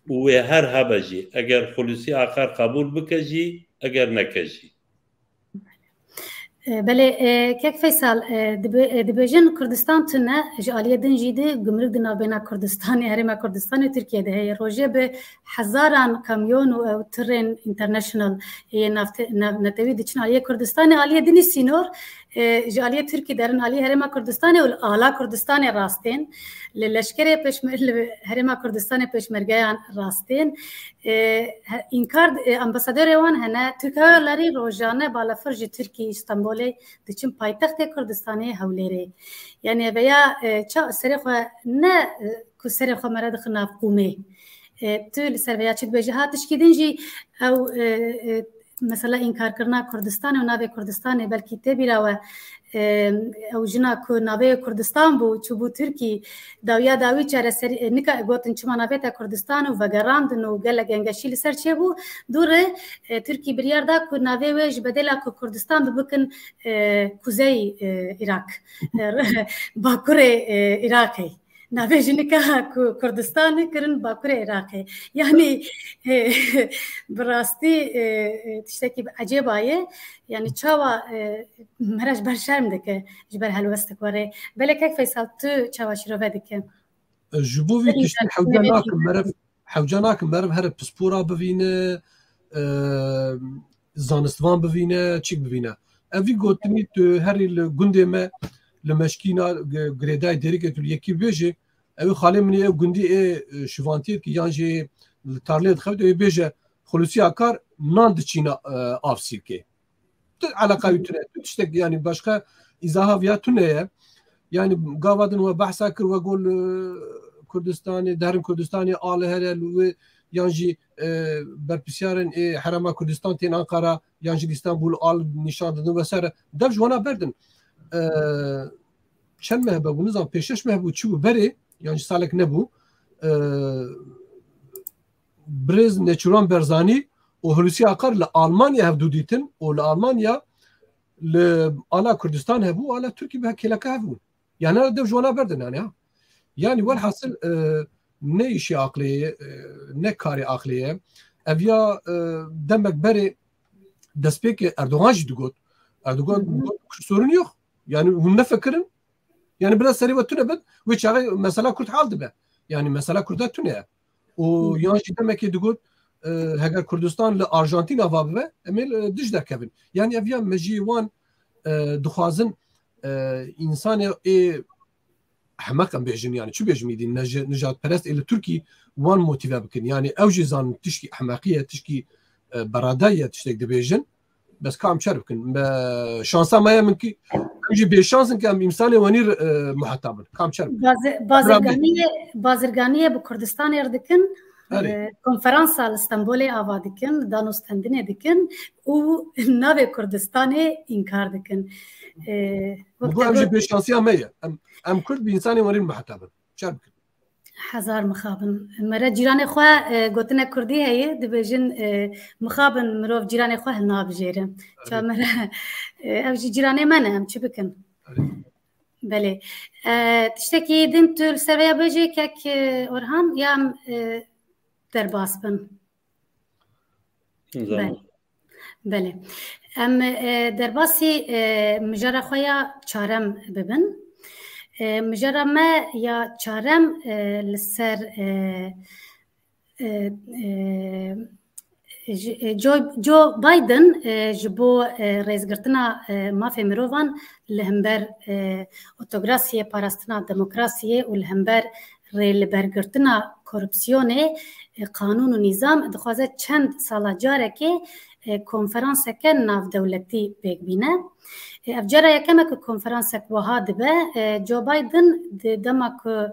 û wê her hebe jî. Eger Xulûsî Akar qebûl bike jî, eger neke jî. E, belê, e, Kek Feysal, e, dibe-, e, dibêjin Kurdistan tune, ji aliyê din jî di gumruk di navbêna Kurdistanê, Herêma Kurdistanê û Tirkiye de heye. Rojê bi hezaran kamyon û ew tirên international yê navte-, nav-, netewî diçin aliyê Kurdistanê, aliyê dinî sînor, e, ji aliyê Tirkî derin aliyê Herêma Kurdistanê û li ala Kurdistanê rastên, li leşkerê pêşme-, li Herêma Kurdistanê pêşmergeyan rastên. E, he-, înkar, e, ambasadorê wan hene, Tirk Hava Yolları rojane balafir ji Tirkî Îstanbulê diçin paytextê Kurdistanê Hewlêrê. Yani veya, e, ça-, serê xwe ne, e, ku serê xwe mere dixin nav qûmê. E, tu li ser veya çi dibêjî? Ha tişkî din jî ew, e, e, mesela înkarkirina Kurdistanê û navê Kurdistanê belkî tê bîra we, e, ew jina ku navê Kurdistan bû, çûbû Tirkî, dawiya dawî çareserî, e, nika gotin çima navê te Kurdistan û vegerandin û gelek gengeşî li ser çêbû. Dû re, e, Tirkî biryar da ku navê wê ji bedêla ku Kurdistan bi bikin, e, Kuzey, e, Irak, e, Bakurê, e, Iraqê. Navê jinika ku Kurdistan e kirin Bakurê Iraqê. Yani, e, bi rastî, e, e, tiştekî ecêba ye. Yani çawa, e, me re ji ber şerm dike, ji ber helwestik were. Belê Kek Feysal, tu çawa şîrove dike? Ji bo vî tiştî hewce nakim meriv, hewce nakim meriv here pispora bivîne, e, zanistvan bivîne, çîk bivîne. Ev vî gotinî tu herî li gundê me, li meşkîna g-, girêdayê Dêrikê tu li yekî bêjê, ew ê xalê min ê ew gundî ê, e, şivantiyê dike, yan jî li tarlê dixebite, wê bêje, Xulusiya Akar nan diçîne, e, av sîrkê. Tu eleqa wî tune. Tu tiştek, yani başka îzaha viya tune ye. Yani gava din we behsa kir, we got li Kurdistanê, derin Kurdistanê a li here li wê, yan jî, e, berpirsiyarên ê Herêma Kurdistan tên Ankara, yan jî li Îstanbul al nîşan didin vesaire. Dev ji wana berdin. E, çend meh hebû, nizam pêşeş meh hebû, çi bû berê, yan jî salek nebû. E, Birêz Neçîrvan Barzanî û Hulusi Akar li Almanya hevdû dîtin û li Almanya li ala Kurdistan hebû, ala Tirkî bi kêleka hev bûn. Yani dev ji wana berdin yani ha. Yani welhasil, e, ne îşê aqlê ye, e, ne karê aqlê ye. Ev ya, e, demek berê destpêkê Erdogan jî digot. Erdogan Hı hı. digot, "Kürt sorunu yok." Yani hûn nefikirin. Yani bila serê we tune bin, wê çaxê mesela Kurd hal dibe. Yani mesela Kurda tune ye. Û Hı. yan jî demekê digot, e, heger Kurdistan li Arjantina va bibe, em ê li dij derkevin. Yani ev ya mejiyê wan, e, dixwazin, e, însanê ê ehmeq em bêjin, yani çi bêjim îdî, nij-, nijadperest ê li Tirkî wan motive bikin. Yani ew jî zanin tişkî ehmeqî ye, tişkî, e, beradayî ye, tiştek dibêjin. Bes kam çer bikin. Be, şansa me ye min ki, em jî bêşans in ki em îmsalê wenî, e, muhetab in. Kam çer bikin. Bazi-, bazirganiyê, bazirganiyê bi Kurdistanê re dikin. Erê. E, konferansa li Stenbolê ava dikin, danûstendinê dikin û navê Kurdistanê înkar dikin. E, Bi wek bo te em jî got- bêşansiya me ye. Em, em Kurd bi însanê werîn muhetab in. Çer bikin. Hezar mixabin. Mere cîranê xwe, e, gotinek kurdî heye, dibêjin, e, mixabin mirov cîranê xwe hilnabijêre. Erê. Ça mere, e, ev jî cîranê me ne, em çi bikin? Erê. Belê. E, tiştekî din tu li ser vêya bêjî kek, e, Orhan, ya em, e, derbas bin? Nizam. Belê. Belê. Em, e, derbasî, e, mijara xwe ya çarem bibin. E, mijara me ya çarem, e, li ser, e, e, e, ji, e, Joe, Joe Biden, e, ji bo, e, rêzgirtina, e, mafê mirovan li hember, e, otokrasiyê, parastina demokrasiyê û li hember rêlibergirtina korupsiyonê, e, qanûn û nîzam dixwaze çend sala carekê, e, konferanseke navdewletî pêk bîne. E, ev cara yekem e ku konferansek wiha dibe. E, Joe Biden di dema ku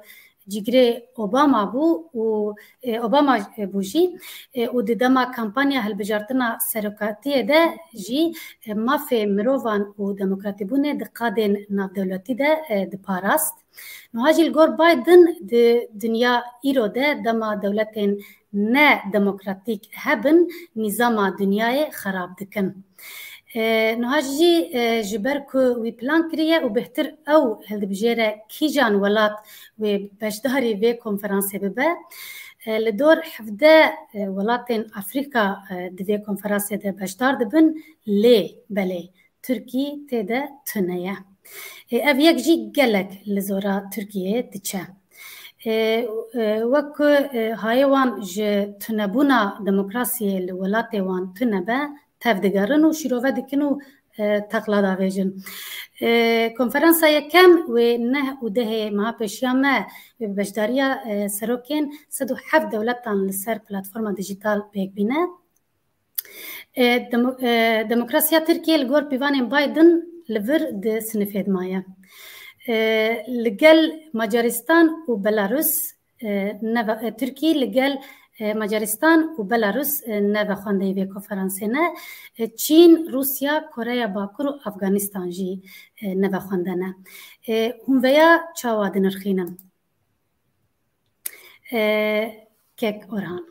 cîgirê Obama bû û, e, Obama, e, bû jî, e, û di dema kampanya hilbijartina serokatiyê de jî, e, mafê mirovan û demokratîbûnê di qadên navdewletî de, e, diparast. Niha jî li gor Biden di dinya îro de dema dewletên ne demokratîk hebin, nîzama dinyayê xerab dikin. E, niha jî, e, ji ber ku wî plan kiriye û bêhtir ew hildibijêre kîjan welat wê beşdarî vê konferansê bibe, e, li dor hevdeh, e, welatên Afrîka, e, di vê konferansê de beşdar dibin, lê belê Tirkî tê de tune ye. E, ev yek jî gelek li zora Tirkiyeyê diçe. E, e, wek ku, e, hayê wan ji tunebûna demokrasiyê li welatê wan tune be, tevdigerin û şîrove dikin û, e, teqla davêjin. E, konferansa yekem wê neh û dehê meha pêşiya me wê bi beşdariya, e, serokên sed û heft dewletan li ser platforma dijîtal pêk bîne. E, demo-, e, demokrasiya Tirkiyê li gor pîvanên Biden li vir di sinifê de maye. E, li gel Macaristan û Belarus, e, neve-, e, Tirkî li gel, e, Macaristan û Belarus, e, ne vexwendeyê vê konferansê ne. E, Çîn, Rûsya, Koreya Bakur û Afganistan jî, e, ne vexwende ne. E, hûn veya çawa dinirxînin? E, kek Orhan.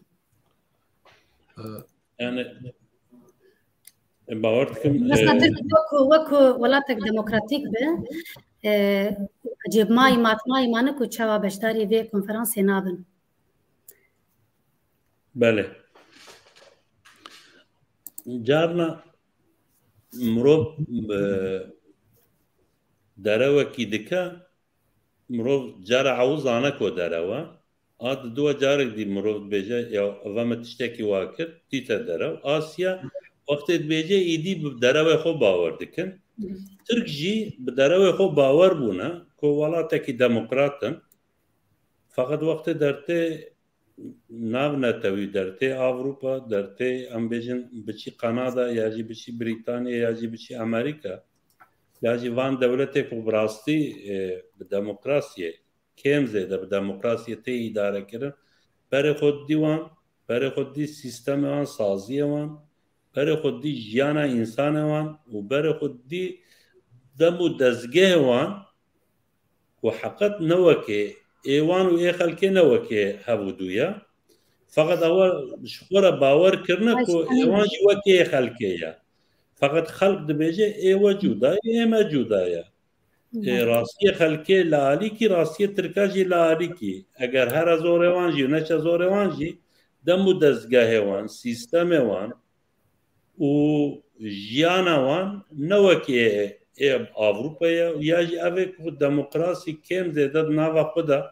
Yani, e, bawer dikim, Mesela e, Tirkiye wekû, wekû welatek demokratîk be, e, ecêbmayî, matmayî mane ku çawa beşdarî vê konferansê nabin? Belê. Carna mirov, e, derewekî dike, mirov cara ew zane ku derew e. A di dua carek dî mirov dibêje, ya eva me tiştekî wa kir, dîte derew. Asya wextê dibêje, îdî bi derewê xwe bawer dikin. Tirk jî bi derewê xwe bawer bûne ku welatekî demokrat in. Feqet wextê dertê navnetewî, dertê Avrupa, dertê, em bêjin, biçî Kanada, ya jî biçî Brîtanya, ya jî biçî Amerîka, ya jî van dewletê ku bi rastî, e, bi demokrasiyê, kêm zêde bi demokrasiyê tê îdare kirin, berê xwe didî wan, berê xwe didî sîstemê wan, saziyê wan, berê xwe didî jiyana însanê wan û berê xwe didî dem û dezgehê wan ku heqet ne wekê ê wan û ê xelkê ne wekê hev û dû ye. Feqet ewa ji xwe re bawer kirine ku ê wan jî wekê ê xelkê ye. Feqet xelk dibêje ê we cuda ye, ê me cuda ye. Ê, rastiyê xelkê li alîkî, rastiyê tirka jî li alîkî. Eger here zorê wan jî û neçe zorê wan jî, dem û dezgehê wan, sîstemê wan û jiyana wan ne wekî ê, ê Avrupayê ya jî ev ê ku demokrasî kêm zêde di nava xwe de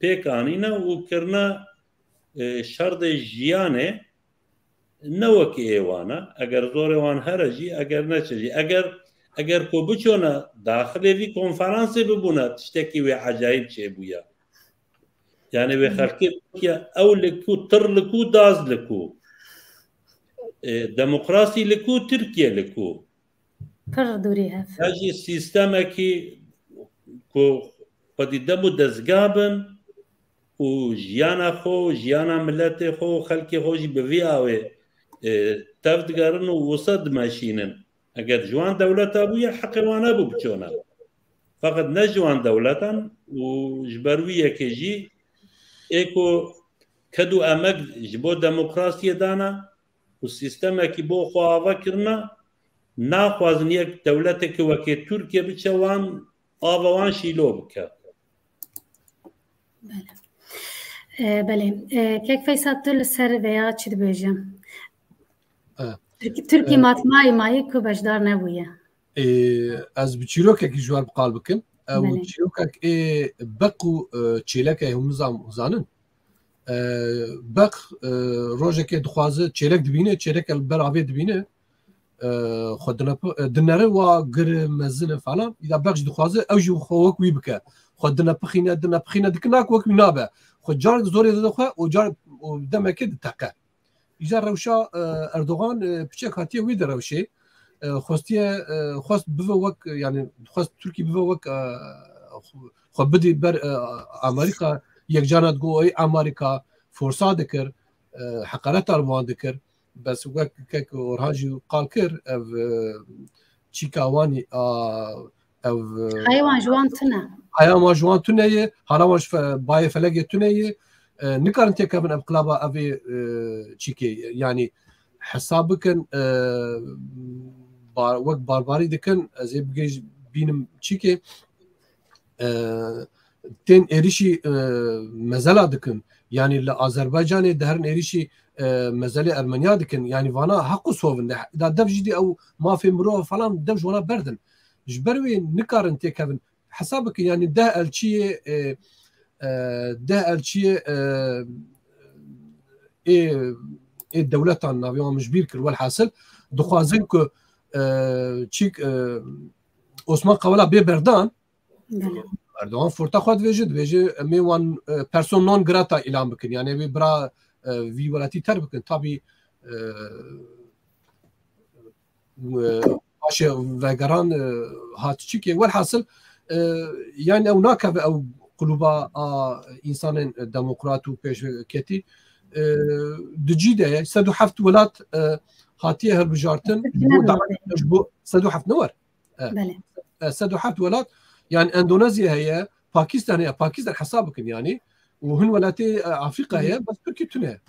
pêk anîne û kirine, e, şerdê jiyanê ne wekî ê wan e. Eger zorê wan here jî, eger neçe jî. Eger, eger ku biçûne daxilê vî konferansê bibûne, tiştekî wê ecayîb çêbûye. Yani wê xelkê Tirkiye ew li ku, tir li ku, daz li ku. E, demokrasî li ku, Tirkiye li ku. Pir dûrî hev. Ya jî sîstemekî ku xwedî dem û dezga bin û jiyana xwe, jiyana miletê xwe û xelkê xwe jî bi vî awê, e, tev digerin û wisa dimeşînin. Eger ji wan dewleta bûye, heqê wan hebû biçûne. Feqet ne ji wan dewletan û ji ber wî yekê jî ê ku ked û emek ji bo demokrasiyê dana û sîstemekî bo xwe ava kirina, naxwazin yek dewleteke wekê Tirkiye biçe wan, ava wan şîlo bike. Belê. E, belê. E, Kek Feysal, tu li ser vêya çi dibêje? E, Tirk-, Tirkî e, matmayî mayî ku beşdar nebûye. E, ez bi çîrokekî ji we re bi qal bikim. Ew Belê. çîrokek ê beq û, e, çêlek e, hûn zam-, zanin. E, beq, e, rojekê dixwaze çêlek dibîne, çêlek li ber avê dibîne. E, xwe dinepi-, e, dinere wa gir e, mezin e falan. Îda beq jî dixwaze ew jî xwe wek wî bike. Xwe dinepixîne, dinepixîne dikin, nak wek wî nabe. Xwe carek zorê dide xwe û car û demekê diteqe. Îja rewşa, e, Erdogan, e, piçek hatiye wî de rewşê. E, xwestiye, e, xwest bive wek, yani xwest Tirkî bive wek, e, xwe bidî ber, e, Amerîka, yek cana digo ey Amerîka, forsa dikir, e, heqareta li wan dikir. Bes wek kek Orhan jî qal kir, ev, e, çîka wanî, a, ev, e, Haya wan ji wan tune. Haya wan ji wan tune ye, hala wan ji fe-, bayê felekê tune ye. E, nikarin têkevin ev qilaba, ev ê, e, çîkê, yanî hesab bikin, e, bar-, wek barbarî dikin, ez ê bigêj-, bînim çîkê, e, tên êrişî, e, mezela dikin. Yanî li Azerbaycanê diherin êrişî, e, mezelê Ermeniya dikin. Yanî vana heq û sov in. Da dev jî dî ew mafê mirov falan dev ji wana berdin. Ji ber wê nikarin têkevin. Hesab bikin, yanî deh elçiyê, e, e, deh elçiyê, e, ê, ê dewletan navê wan min ji bîr kir. Welhasil, dixwazin ku, e, çîk, e, Osman Kavala bê berdan, Belê. Erdogan forta xwe dibêje, dibêje, em ê wan, e, person non grata îlan bikin. Yani wê bira, e, vî welatî terk bikin. Tabî, e, e, paşê vegeran, e, hat çikê. Welhasil, e, yani ew nakeve ew quluba a însanên demokrat û pêşketî, e, di cî de ye. Sed û heft welat, e, hatiye hilbijartin. Ji bo Belê. daxil, ji bo sed û heft ne wer. E, Belê. e, sed û heft welat, yani Endonezya heye, Pakistan heye, Pakistan hesab bikin yani. Û hin welatê, e, Afrîka heye, bes Tirkî tune.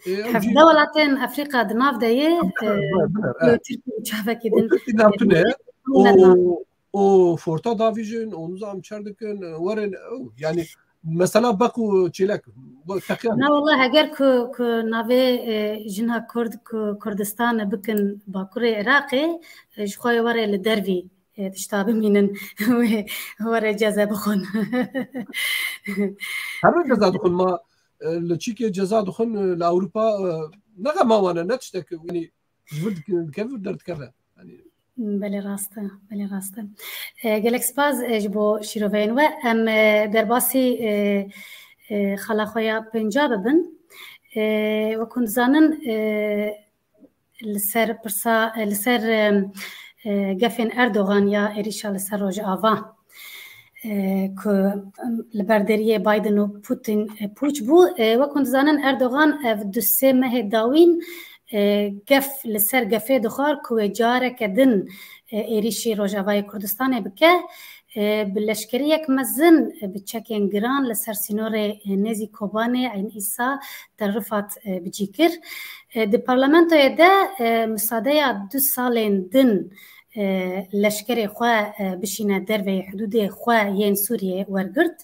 E, ew jî Hevdeh welatên Afrîka di nav de ye, Bine, e, bine, bine, e. Tirkî û çavekî Û din, Tirkî nav e, tune. Û, û forta davîjin, û nizam çer dikin, e, werin, ew, yani mesela beq û çêlek, bu teqyan. Na, wallah, heger ku, ku navê, e, jina Kurd ku Kurdistan bikin Bakurê Iraqê, e, ji xwe were li dervî, e, tişta bimînin, wê were ceze bixwin. Her ceza dixwin, ma e, li çîkê ceza dixwin, e, li Ewropa, e, ne xema wan e, ne tiştek, yanî ji vir dik-, dikeve, derdikeve. Yanî Belê rast e, belê rast e. E, gelek spas, e, ji bo şîroveyên we. Em, e, derbasî, e, e, xala xwe ya pênca bibin. E, wek hûn dizanin, e, li ser pirsa, li ser, e, e, gefên Erdogan ya êrîşa li ser Rojava, e, ku, em, li ber deriyê Biden û Putin, e, pûç bû. E, wek hûn dizanin, Erdogan ev du sê mehê dawîn, e, gef li ser gefê dixwar ku wê careke din, e, êrîşî Rojavayê Kurdistanê bike. E, bi leşkeriyek mezin, e, bi çekên giran li ser sînorê, e, nêzî Kobanê, Eyn Îsa, Tel Rifat, e, bi cî kir. E, di parlamentoyê de, e, misadeya du salên din, e, leşkerê xwe, e, bişîne derveyê hidûdê xwe yên Sûriyê wergirt.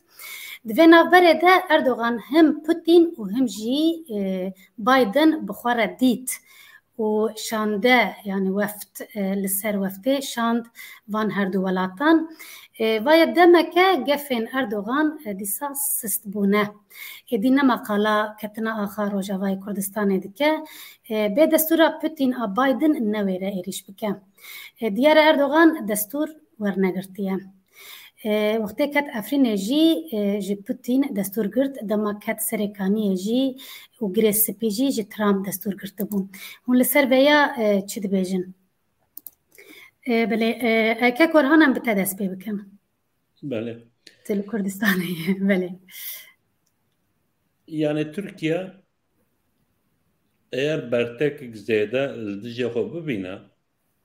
Di vê navberê de Erdogan him Putin û him jî, e, Biden bi xwe re dît û şande, yanî weft, e, li ser weftê şand van her du welatan. E, vaye demeke gefên Erdogan, e, dîsa sist bûne. Êdî nema qala ketina axa Rojavayê Kurdistanê dike. E, bê destûra Putin a Biden newêre êrîş bike. E, diyar e Erdogan destûr wernegirtiye. E, wextê ket Efrînê jî, e, ji Putin destûr girt, dema ket Serê Kaniyê jî û Girê Spî jî ji Trump destûr girtibû. Hûn li ser vêya, e, çi dibêjin? E, belê, e, e, kek Orhan, em bi te dest pê bikin. Belê. Tu li Kurdistanê yî, belê. Yani Tirkiye eger bertekek zêde li dijê xwe bibîne,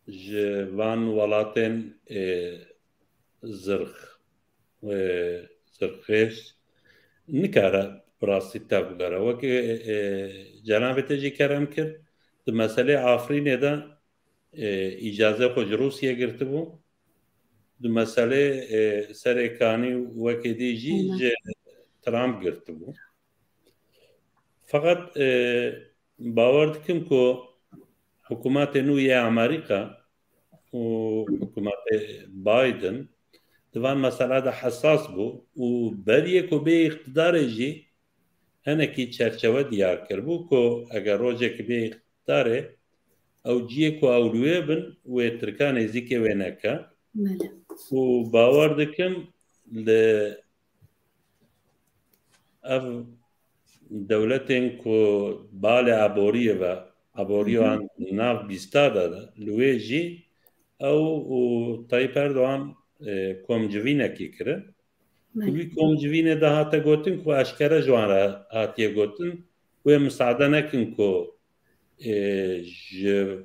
ji van welatên, e, zirx, e, zirxêş nikare bi rastî tevgere. Wekî, e, cenabê te jî kerem kir, di meselê Afrînê de, e, îcazê xwe ji Rûsiyê girtibû. Di meselê, e, Serê Kanî wekî dî jî Aynen. ji Trump girtibû. Feqet, e, bawer dikim ku hikûmetê nû yê Amerîka û hikûmetê Biden di van mesele de hesas bû û beriyê ku bê îqtidarê jî hinekî çerçewe diyar kiribû ku eger rojekî bê îqtidarê, ew ciyê ku ew li wê bin, wê Tirka nêzîkê wê neke. Belê. Û bawer dikim li ev dewletên ku balê aboriyê ve, aboriyan nav bîsta de, li wê jî ew û Tayyip Erdogan, e, komcivînekî kirin. Belê. Wî komcivînê de hate gotin ku eşkere ji wan re hatiye gotin, wê misade nekin ku, e, ji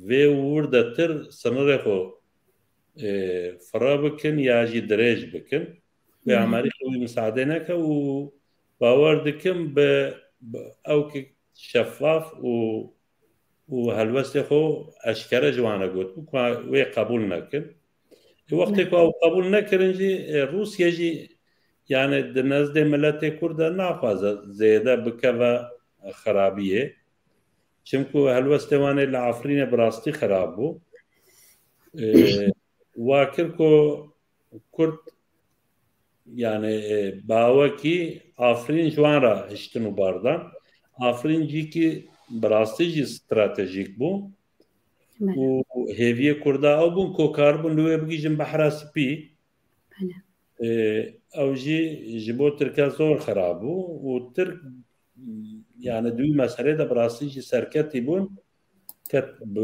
vê wir de tir sinirê xwe, e, fira bikin ya jî dirêj bikin. Wê Hı hı. Amerîka wî misadê neke û bawer dikim bi, bi ewkek şeffaf û, û helwestê xwe eşkere ji wan re got ku wê qebûl nekin. E, wextê Hı. ku ew qebûl nekirin jî, e, Rûsya jî, yani, di nezdê miletê Kurd de naxwaze zêde bikeve xirabiyê. Çimku helwestê wan ê li Afrînê bi rastî xirab bû. E, wa kir ku Kurd, yani, e, bawekî Afrîn ji wan re hiştin û bardan. Afrîn cîkî bi rastî jî stratejîk bû. Belê. Û hêviyê Kurda ew bûn ku karibûn li wê bigihîjin Behra Spî. Belê. E, ew jî ji bo Tirke zor xirab bû û Tirk, yani, di wî meselê de bi rastî jî serketî bûn. Ket bi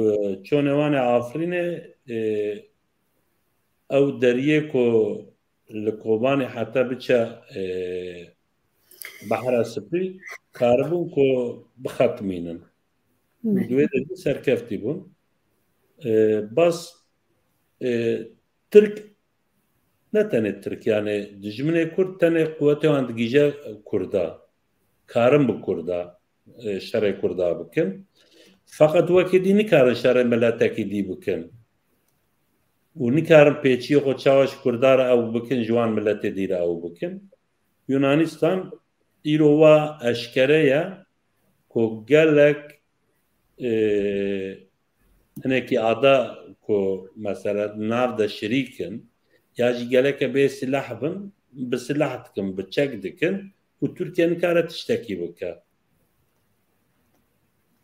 çonê wan ê Afrînê, e, ew deriyê ku li Kobanê heta biçe, e, Behra Spî, karibûn ku bixetimînin. Belê. Di wê de jî serkeftî bûn. E, bas, e, Tirk, ne tenê Tirk, yani dijminê Kurd tenê quwetê wan digihîje Kurda. Karin bi Kurda, e, şerê Kurda bikin. Feqet wekî dî nikarin şerê miletekî dî bikin. Û nikarin pêçiyê xwe çawa ji Kurda re ew bikin, ji wan miletê dî re ew bikin. Yunanistan îro wa eşkere ye ku gelek, e, hinekî ada ku mesela nav de şirîk in, ya jî geleke bê silah bin, bi silah dikin, bi çek dikin, ku Tirkiye nikare tiştekî bike.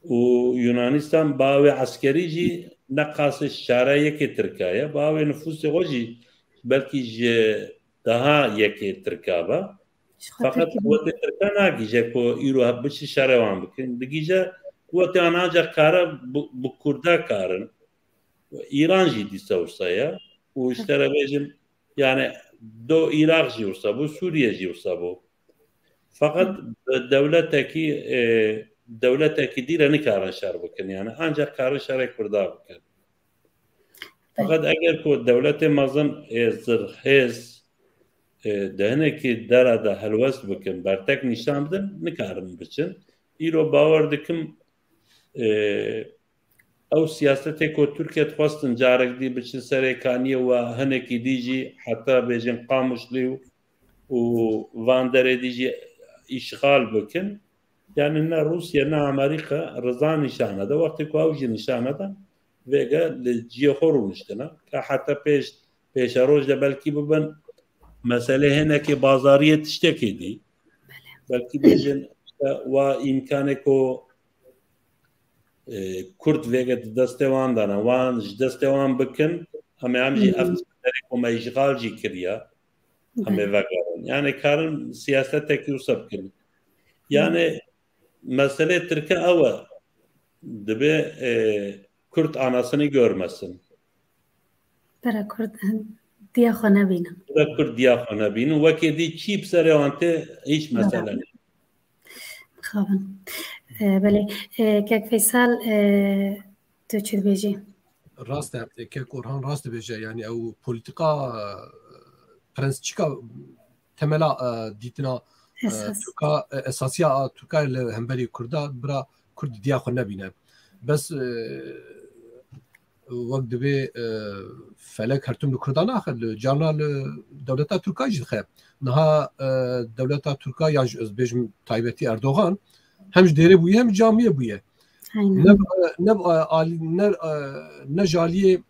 Û Yunanistan bi awê eskerî jî ne qasê şare yekê Tirka ye, bi awê nifûsê xwe jî belkî ji daha yekê Tirka be. Ji xwe Feqet Tirkî quwetê Tirka nagihîje ku îro biçî şerê wan bikin. Digihîje quwetê wan ancak kare bi, bi Kurda karin. Îran jî dîsa wisa ye. Û ji te re bêjim, yani do Iraq jî wisa bû, Sûriye jî wisa bû. Feqet bi dewletekî, e, dewletekî dî re nikarin şer bikin. Yani ancak karin şerê Kurda bikin. Feqet eger ku dewletê mezin ê zirhêz, e, di hinekî dera de helwest bikin, bertek nîşan bidin, nikarin biçin. Îro bawer dikim, e, ew siyasetê ku Tirkiye dixwestin carek dî biçin serê kaniyê we hinekî dî jî heta bêjin Qamişlî û, û van derê dî jî îşxal bikin. Yani ne Rûsya ne Amerîka riza nîşan nede. Wextê ku ew jî nîşan nede, vêge li ciyê xwe rûniştine. Ka heta pêş, pêşeroj de belkî bibin meselê hinekê bazariyê tiştekê dî. Belkî bêjin işte wa îmkanê ku, e, Kurd vêge di destê wan de ne, wan ji destê wan bikin, em ê em jî ev çemberê ku me îşxal jî kiriye, em ê vegerin. Yani karin siyasetekî wisa bikin. Yani meselê Tirke ew e, dibe, e, Kürt anasını görmesin. Bera Kurd diya xwe nebînin. Bera Kurd diya xwe nebînin. Wekê dî çî bi serê wan tê, hiç mesele nîne. Mixabin. E, belê. E, kek Feysel, e, tu çi dibêjî? Rast e, kek Orhan rast dibêje. Yani ew politika, e, prensçika temela, e, dîtina, e, Esas. Tirka, e, esasiya a Tirka li hemberî Kurda, bira Kurd diya xwe nebîne. Bes, e, wek dibê, e, felek her tim li Kurda naxe, li carna li dewleta Tirka jî dixe. Niha, e, dewleta Tirka yan jî ez bêjim taybetî Erdogan hem ji dêrê bûye hem camiyê bûye. Aynen. Ne, ne, e, alî-, ne, e, ne ji aliyê,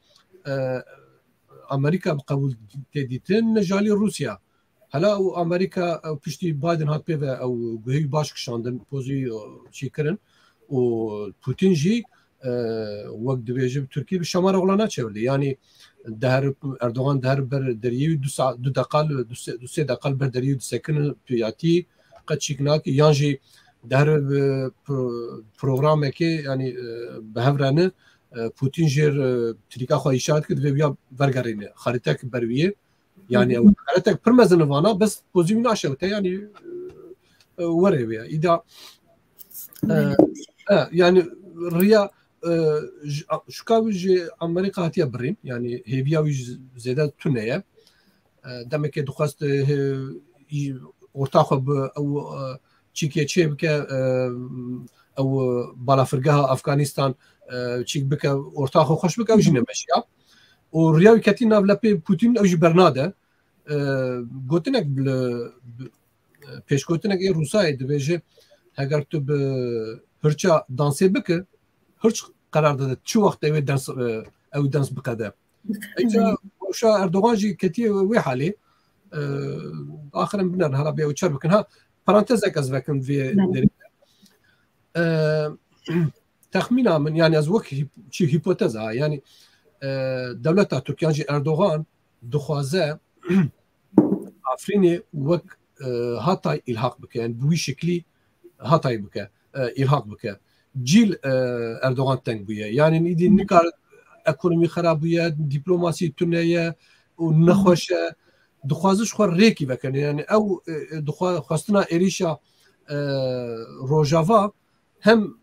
e, Amerîka bi qebûl tê dîtin, ne ji alî Rûsya. Hela û Amerîka, ew piştî Biden hat pê ve ew guhê wî baş kişandin, pozî, e, çêkirin û Putin jî, e, wek dibêje bi Tirkî bi şamara oxlana çevirdi. Yanî deher Erdogan deher ber deriyê wî du sa-, du deqa li, du sê, du sê deqa li ber deriyê wî disekinin, tu yatî qet çîk nake. Yan jî deher bi pro-, programekê, yanî, e, bi hev re ne, e, Putin jê re, e, trîka xwe îşaret kir, divê wiya vergerîne. Xarîtek ber wî ye. Yani ew xeretek pir mezin vana, bes pozî wî naşewite, yani, e, e, were wê. Îda, e, e, yani riya, e, j-, a-, şuka wî ji Amerîka hatiye birîn, yani hêviya wî ji zêde tune ye. E, demekê dixwest, e, he-, î-, orta xwe bi ew, e, çîkê çê bike, e, ew balafirgeha Afganistan, e, çîk bike, orta xwe xweş bike, ew jî nemeşiya. Û riya wî ketî nav lepê Putin, ew jî bernade. E, gotinek li, bi, e, pêşgotinek ê Rûsayê dibêje, heger tu bi hirça dansê bike, hirç qerar dide çi wext ew ê dens, e, ew dens biqede. Îca Rûşa Erdogan jî ketiye wê halê. E, axirin binerin hala bê ew çer bikin. Ha, parantezek ez vekim vê derê. E, texmîna min, yani ez wek hîp-, çi hîpoteza, yani, e, dewleta Tirk yan jî Erdogan dixwaze Afrînê wek, e, Hatay îlhaq bike, yani bi wî şeklî Hatay bike, e, îlhaq bike. Cîl, e, Erdogan teng bûye. Yani îdî nikar ekonomî xera bûye, dîplomasî tune ye û nexweş e. Dixwaze ji xwe rêkî vekene. Yani ew, e, e, dixwa-, xwestina êrîşa, e, Rojava hem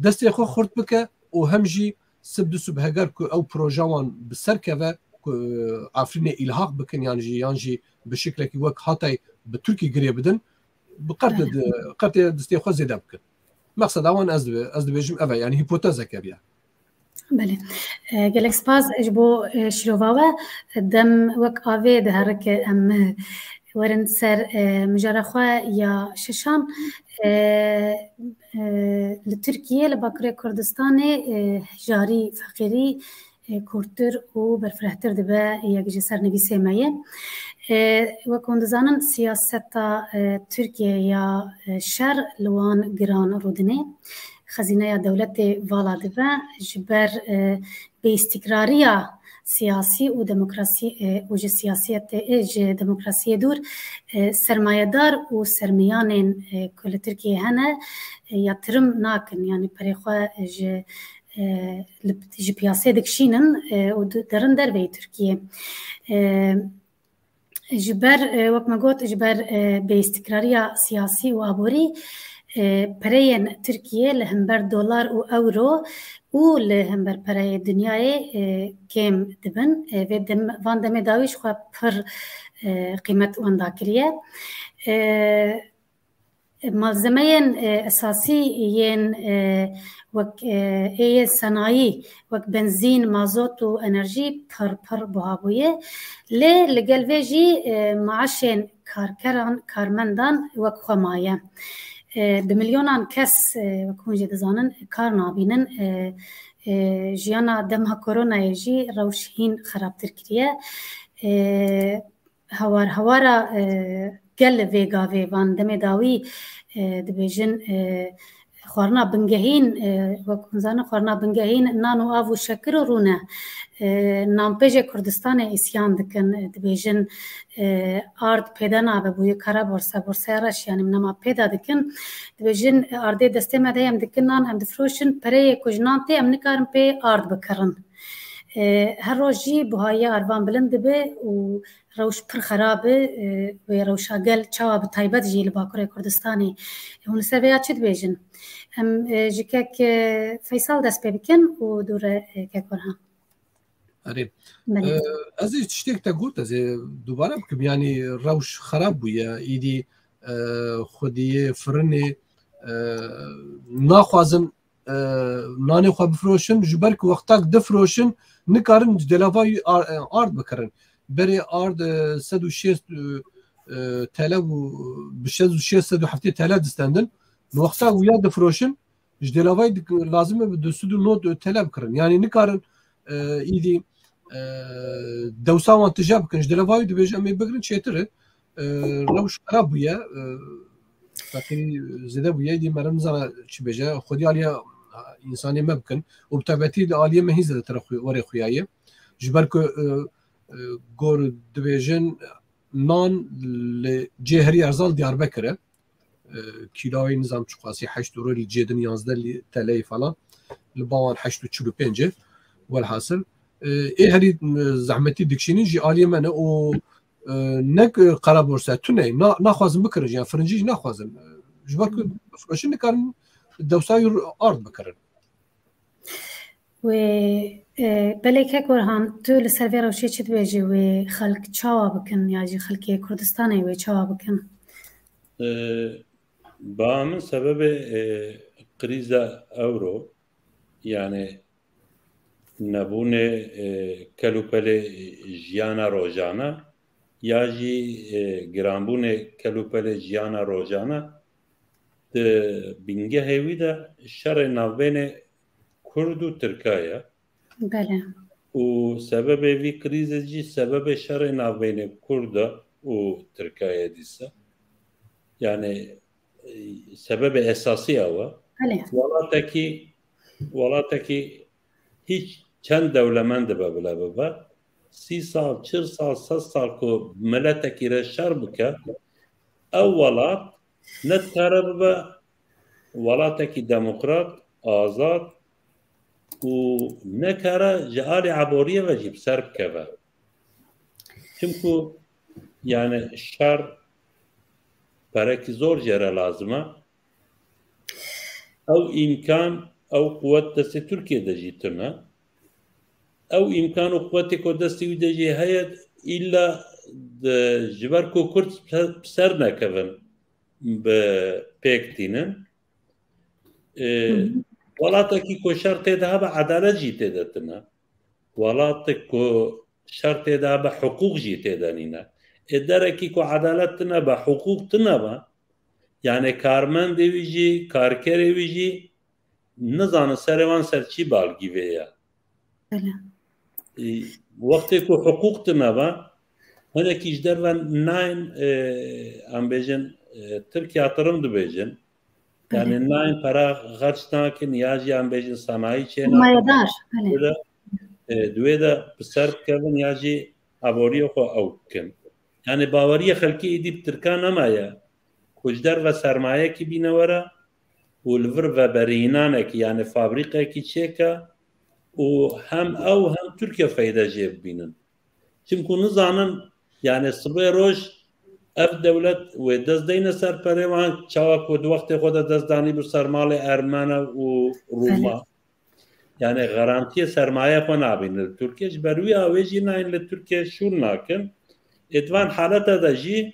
destê xwe xurt bike û hem jî sib di sib heger ku ew proje wan bi ser keve ku, e, Afrînê îlhaq bikin yan jî, yan jî bi şiklekî wek Hatay bi Tirkî girê bidin, bi qertê di-, qertê destê xwe zêde bikin. Mexseda wan ez dibe-, ez dibêjim ev e, yani hîpotezeke bûye. Belê. E, gelek spas ji bo, e, şîrova we. Dem wek avê diherike, em werin ser, e, mijara xwe ya şeşan. E, e, li Tirkiye, li Bakurê Kurdistanê, e, hejarî, feqîrî, e, kûrtir û berfirehtir dibe yek ji sernivîsê me ye. E, wek hûn dizanin, siyaseta, e, Tirkiye ya, e, şer li wan giran rûdinê. Xezîneya dewletê vala dibe. Ji ber, e, bêîstikrariya siyasî û demokrasî, e, û ji siyasiyetê, e, ji demokrasiyê dûr, e, sermayedar û sermiyanên, e, ku li Tirkiyeyê hene, e, yatirim nakin, yanî perê xwe ji, e, li, ji piyasê dikişînin, e, û di-, derin derveyî Tirkiyê. E, Ji ber, e, wek me got, ji ber, e, bêîstikrariya siyasî û aborî, e, pereyên Tirkiye li hember dolar û euro û li hember pereyê dinyayê, e, kêm dibin. E, vê dem-, van demê dawî ji xwe pir, e, qîmet wenda kiriye. E, Malzemeyên, e, esasî yên, e, wek, e, ê yên senayî, wek benzîn, mazot û enerjî pir, pir buha bûye. Lê li gel vê jî, e, maaşên karkeran, karmendan wek xwe maye. E, bi milyonan kes, e, wek hûn jî dizanin, kar nabînin. E, e, jiyana dema koronayê jî rewş hîn xerabtir kiriye. E, Hawar hawara, e, gel vê gavê van demê dawî, e, dibêjin, e, xwarina bingehîn, e, wek hûn zanin, xwarina bingehîn nan û av û şekir û rû ne. E, nanpêjê Kurdistanê îsyan dikin, e, dibêjin, e, ard pêde nabe, bûye kara borsa, borsaya reş, yanî nema pêda dikin. Dibêjin, e, ardê destê me de em dikin nan, em difiroşin, pereyê ku ji nan tê em nikarin pê ard bikirin. E, her roj jî buhayê arvan bilind dibe û rewş pir xerab e, e, wê rewşa gel çawa bi taybet jî li Bakurê Kurdistanê. Hûn li ser vêya çi dibêjin? Em, e, ji kek, e, Feysal dest pê bikin û dû re, e, kek Orhan. Erê. Belê. E, ez ê tiştek te got, ez ê dubare bikim. Yanî rewş xerab bûye. Îdî, e, xwediyê, firinê, e, naxwazin, e, nanê xwe bifiroşin, ji ber ku wextak difiroşin, nikarin ji delavayî ar-, e, ard bikirin. Berê ard, e, sed û şêst, e, e, T L û bi sed û şêst, sed û heftê T L distendin. Wexta wiya difiroşin, ji delavayî dik-, lazim e bi du sed û nod T L bikirin. Yanî nikarin, e, îdî, e, dewsa wan tije bikin. Ji delavayî dibêje em ê bigirin çêtir e. E, rewş xerab bûye. E, feqîrî zêde bûye. Îdî meriv nizane çi bêje. Xwedî aliya însanê me bikin. Û bi taybetî li aliyê me hîn zêdetir xwe-, werê xuya ye. Ji ber ku, e, e, gor dibêjin nan li cê herî erzan Diyarbekir e. E, kîloyê nizam çiqasî heşt euro, li cê din yanzdeh li T L'yê falan. Li ba wan heşt û çil û pênc e. Welhasil, e, ê herî, e, zehmetî dikişînin jî aliyê me ne û, e, nek, e, qara borsa tune, na-, naxwazin bikirin jî, yan firincî jî naxwazin. E, ji ber ku bifiroşin nikarin dewsa ard bikirin. Wê, e, belê kek Orhan, tu li ser vê rewşê çi dibêjî? Wê xelk çawa bikin ya jî xelkê Kurdistanê wê çawa bikin? E, ba min sebebê, e, krîza euro, yani nebûnê, e, kelûpelê jiyana rojane ya jî, e, giranbûnê kelûpelê jiyana rojane di bingehê wî de şerê navbênê Kurd û Tirka ye. Belê. Û sebebê vî krîzê jî sebebê şerê navbênê Kurda û Tirka ye dîsa. Yani, e, sebebê esasî ew e. Belê. Welatekî, welatekî hîç çend dewlemend dibe bile bibe, sî sal, çil sal, sed sal ku miletekî re şer bike, ew welat ne dikare bibe welatekî demokrat, azad û nekare ji alî aboriyê ve jî bi ser bikeve. Çimku, yani, şer perekî zor jê re lazim e. Ew îmkan, ew quwet destê Tirkiyê de jî tune. Ew îmkan û quwetê ku destê wî de jî heye, îlla de, ji ber ku Kurd bi ser nekevin, bi pêk tînin. E, Hı hı. Welatekî ku şer tê de hebe, edalet jî tê de tune. Welatek ku şer tê de hebe, hiqûq jî tê de nîne. Ê derekî ku edalet tune be, hiqûq tune be, yani karmendê wî jî, karkerê wî jî nizanin serê wan ser çi balgî vê ye. Belê. e, wextê ku hiqûq tune be, hinekî ji derve nayên, e, em bêjin, e, Tirkiya tirim dibêjin. Yani nayên pera xerc nakin ya jî em bêjin sanayî çênakin. Sermayedar, belê. Dê, e, dê wê de bi ser bikevin ya jî aboriyê xwe ew bikin. Yani baweriya xelkê êdî bi Tirkan nemaye ku ji derve sermayekî bîne were û li vir veberînanekî, yani fabrîqekî çêke û hem ew hem Tirkiye feyde jê bibînin. Çimku nizanin, yani sibê roj ev dewlet wê dest deyne ser perê wan, çawa ku di wextê xwe de dest danî bi ser malê Ermene û Rûma. Yani garantiyê sermaye xwe nabînin li Tirkiye. Ji ber wî awê jî nayên li Tirkiye şûn nakin. Ê di van halete de jî,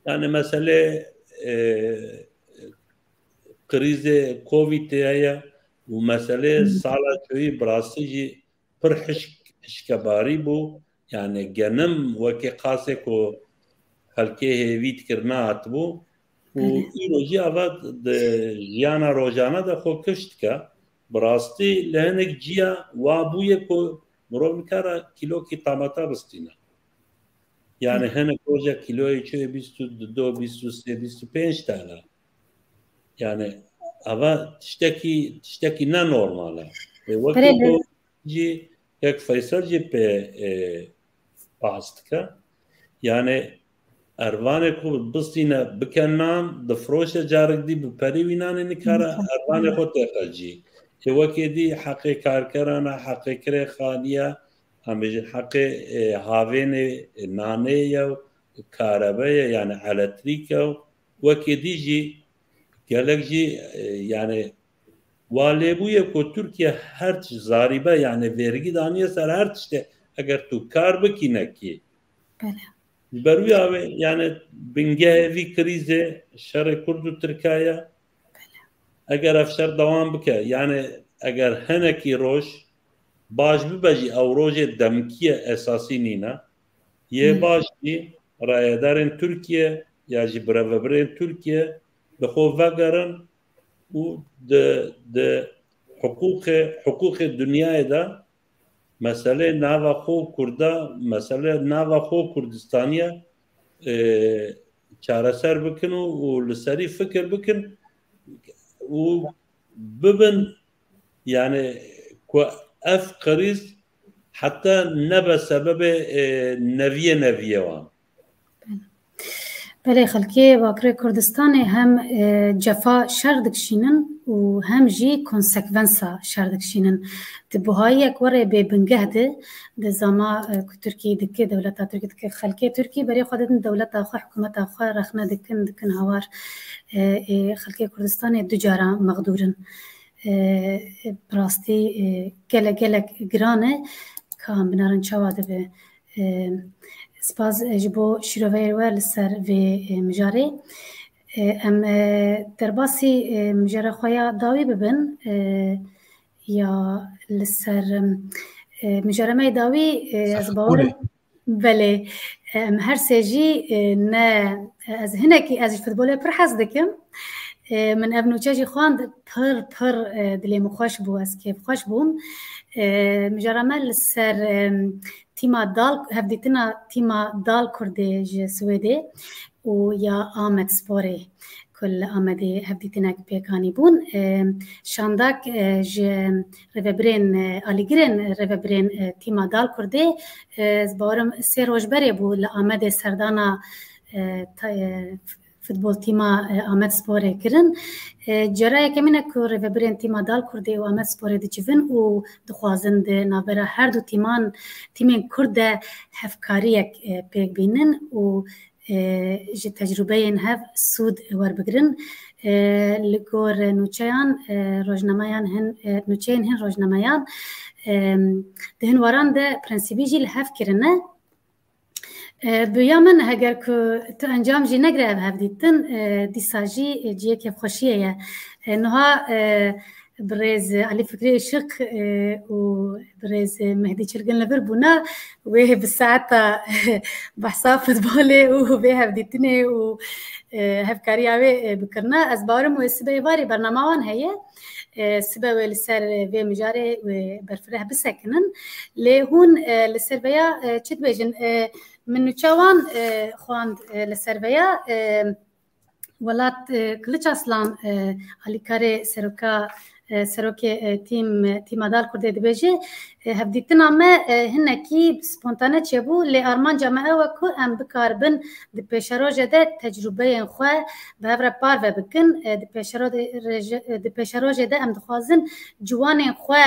yani meselê, e, krîzê Covidê heye û meselê sala çûyî bi rastî jî pir hişk, hişkebarî bû. Yani genim wekî qasê ku xelkê hêvî dikir nehatibû. Û îro jî ava di jiyana rojane de xwe kifş dike. Bi rastî li hinek ciya wa bûye ku mirov nikare kîlokî tamata bistîne. Yani hinek rojek kîloyê çûyê bîst û du, bîst û sê, bîst û pênc tane. Yani ava tiştekî, tiştekî ne normal e. Ê wekî ku jî kek Feysel jî pê, e, bahs dike. Yani ervanê ku bistîne bike nan, difroşe, carek dî bi perî wî nanê nikare, ervanê xwe têxe cî. Ê wekê dî heqê karkeran e, heqê kirêxanî ye, em bêjin heqê, e, havênê, e, nanê ye, karebe ye, yani eletrîk e. Wekê dî jî gelek jî, e, yani wa lêbûye ku Tirkiye her tişt zarîbe, yani vergî daniye ser her tiştê, eger tu kar bikî nekî. Belê. Ji ber wî awê, yani bingehê vî krîzê şerê Kurd û Tirka ye. Belê. Eger ev şer dewam bike, yani eger hinekî roj baş bibe jî, ew rojê demkî ye, esasî nîne. Yê baş jî rayedarên Tirkiye ya jî birevebirên Tirkiye bi xwe vegerin û di, di hiqûqê, hiqûqê dinyayê de meselê nava xwe û Kurda, mesele nava xwe û Kurdistaniye, e, çareser bikin û, û li serî fikir bikin û bibin, yani ku ev krîz heta nebe sebebê, e, neviyê neviyê wan. Belê, xelkê Bakurê Kurdistanê hem, e, cefa şer dikişînin û hem jî konsekvensa şer dikişînin. Di buhayiyek werê bê bingeh de, di zama, e, ku Tirkî dike, dewleta Tirkî dike, xelkê Tirkî berê xwe didin dewleta xwe, hikûmeta xwe rexne dikin, dikin hawar. E, ê xelkê Kurdistanê du cara mexdûr in. E, bi rastî, e, gelek, gelek giran e, ka em binarin çawa dibe. E, spas, e, ji bo şîroveyê we li ser vê, e, mijarê. E, em, e, derbasî, e, mijara xwe ya dawî bibin, e, ya li ser, em, e, mijara me yê dawî, e, ez bawer im. Belê, em her sê jî, e, ne, ez hinekî, ez ji futbolê pir hez dikim. E, min ev nûçe jî xwend, pir, pir, e, dilê min xweş bû, ez kêfxweş bûm. E, mijara me li ser, e, tîma Dal, hevdîtina tîma Dal Kurdê ji Swêdê û ya Amed Sporê ku li Amedê hevdîtinek pêk anîbûn. E, şandak, e, ji rêvebirên, e, alîgirên rêvebirên, e, tîma Dal Kurdê, e, ez bawerim sê roj berê bû li Amedê serdana, e, ta-, e, futbol tîma, e, Amed Sporê kirin. E, cara yekemîn e ku rêvebirên tîma Dal Kurdê û Amed Sporê dicivin û dixwazin di navbera her du tîman, tîmên Kurd de hevkariyek, e, pêk bînin û, e, ji tecrûbeyên hev sûd werbigirin. E, li gor nûçeyan, e, rojnameyan hin, e, nûçeyên hin rojnameyan, e, di hin waran de prensîbî jî li hev kirine. E, bi ya min, heger ku tu encam jî negire ev hevdîtin, e, dîsa jî, e, cihê kêfxweşiyê ye. E, niha, e, birêz Alî Fikrî Işık, e, û birêz Mehdî Çilgin li vir bûna, wê bi saeta behsa futbolê û vê hevdîtinê û, e, hevkariya wê, e, bikirina. Ez bawerim wê sibê êvarê bernama wan heye. e, sibe wê li ser vê mijarê wê berfireh bisekinin. Lê hûn, e, li ser vêya, e, çi dibêjin? E, min nûçe wan, e, xwand, e, li ser vêya, e, Welat, e, Kiliç Aslan, e, alîkarê seroka, e, serokê, e, tîm, e, tîma Dal Kurdê dibêje, e, hevdîtina me, e, hinekî spontane çêbû, lê armanca me ew e ku em bikaribin di pêşerojê de tecrûbeyên xwe bi hev re parve bikin. E, di pêşerode-, reje-, e, di pêşerojê de em dixwazin ciwanên xwe,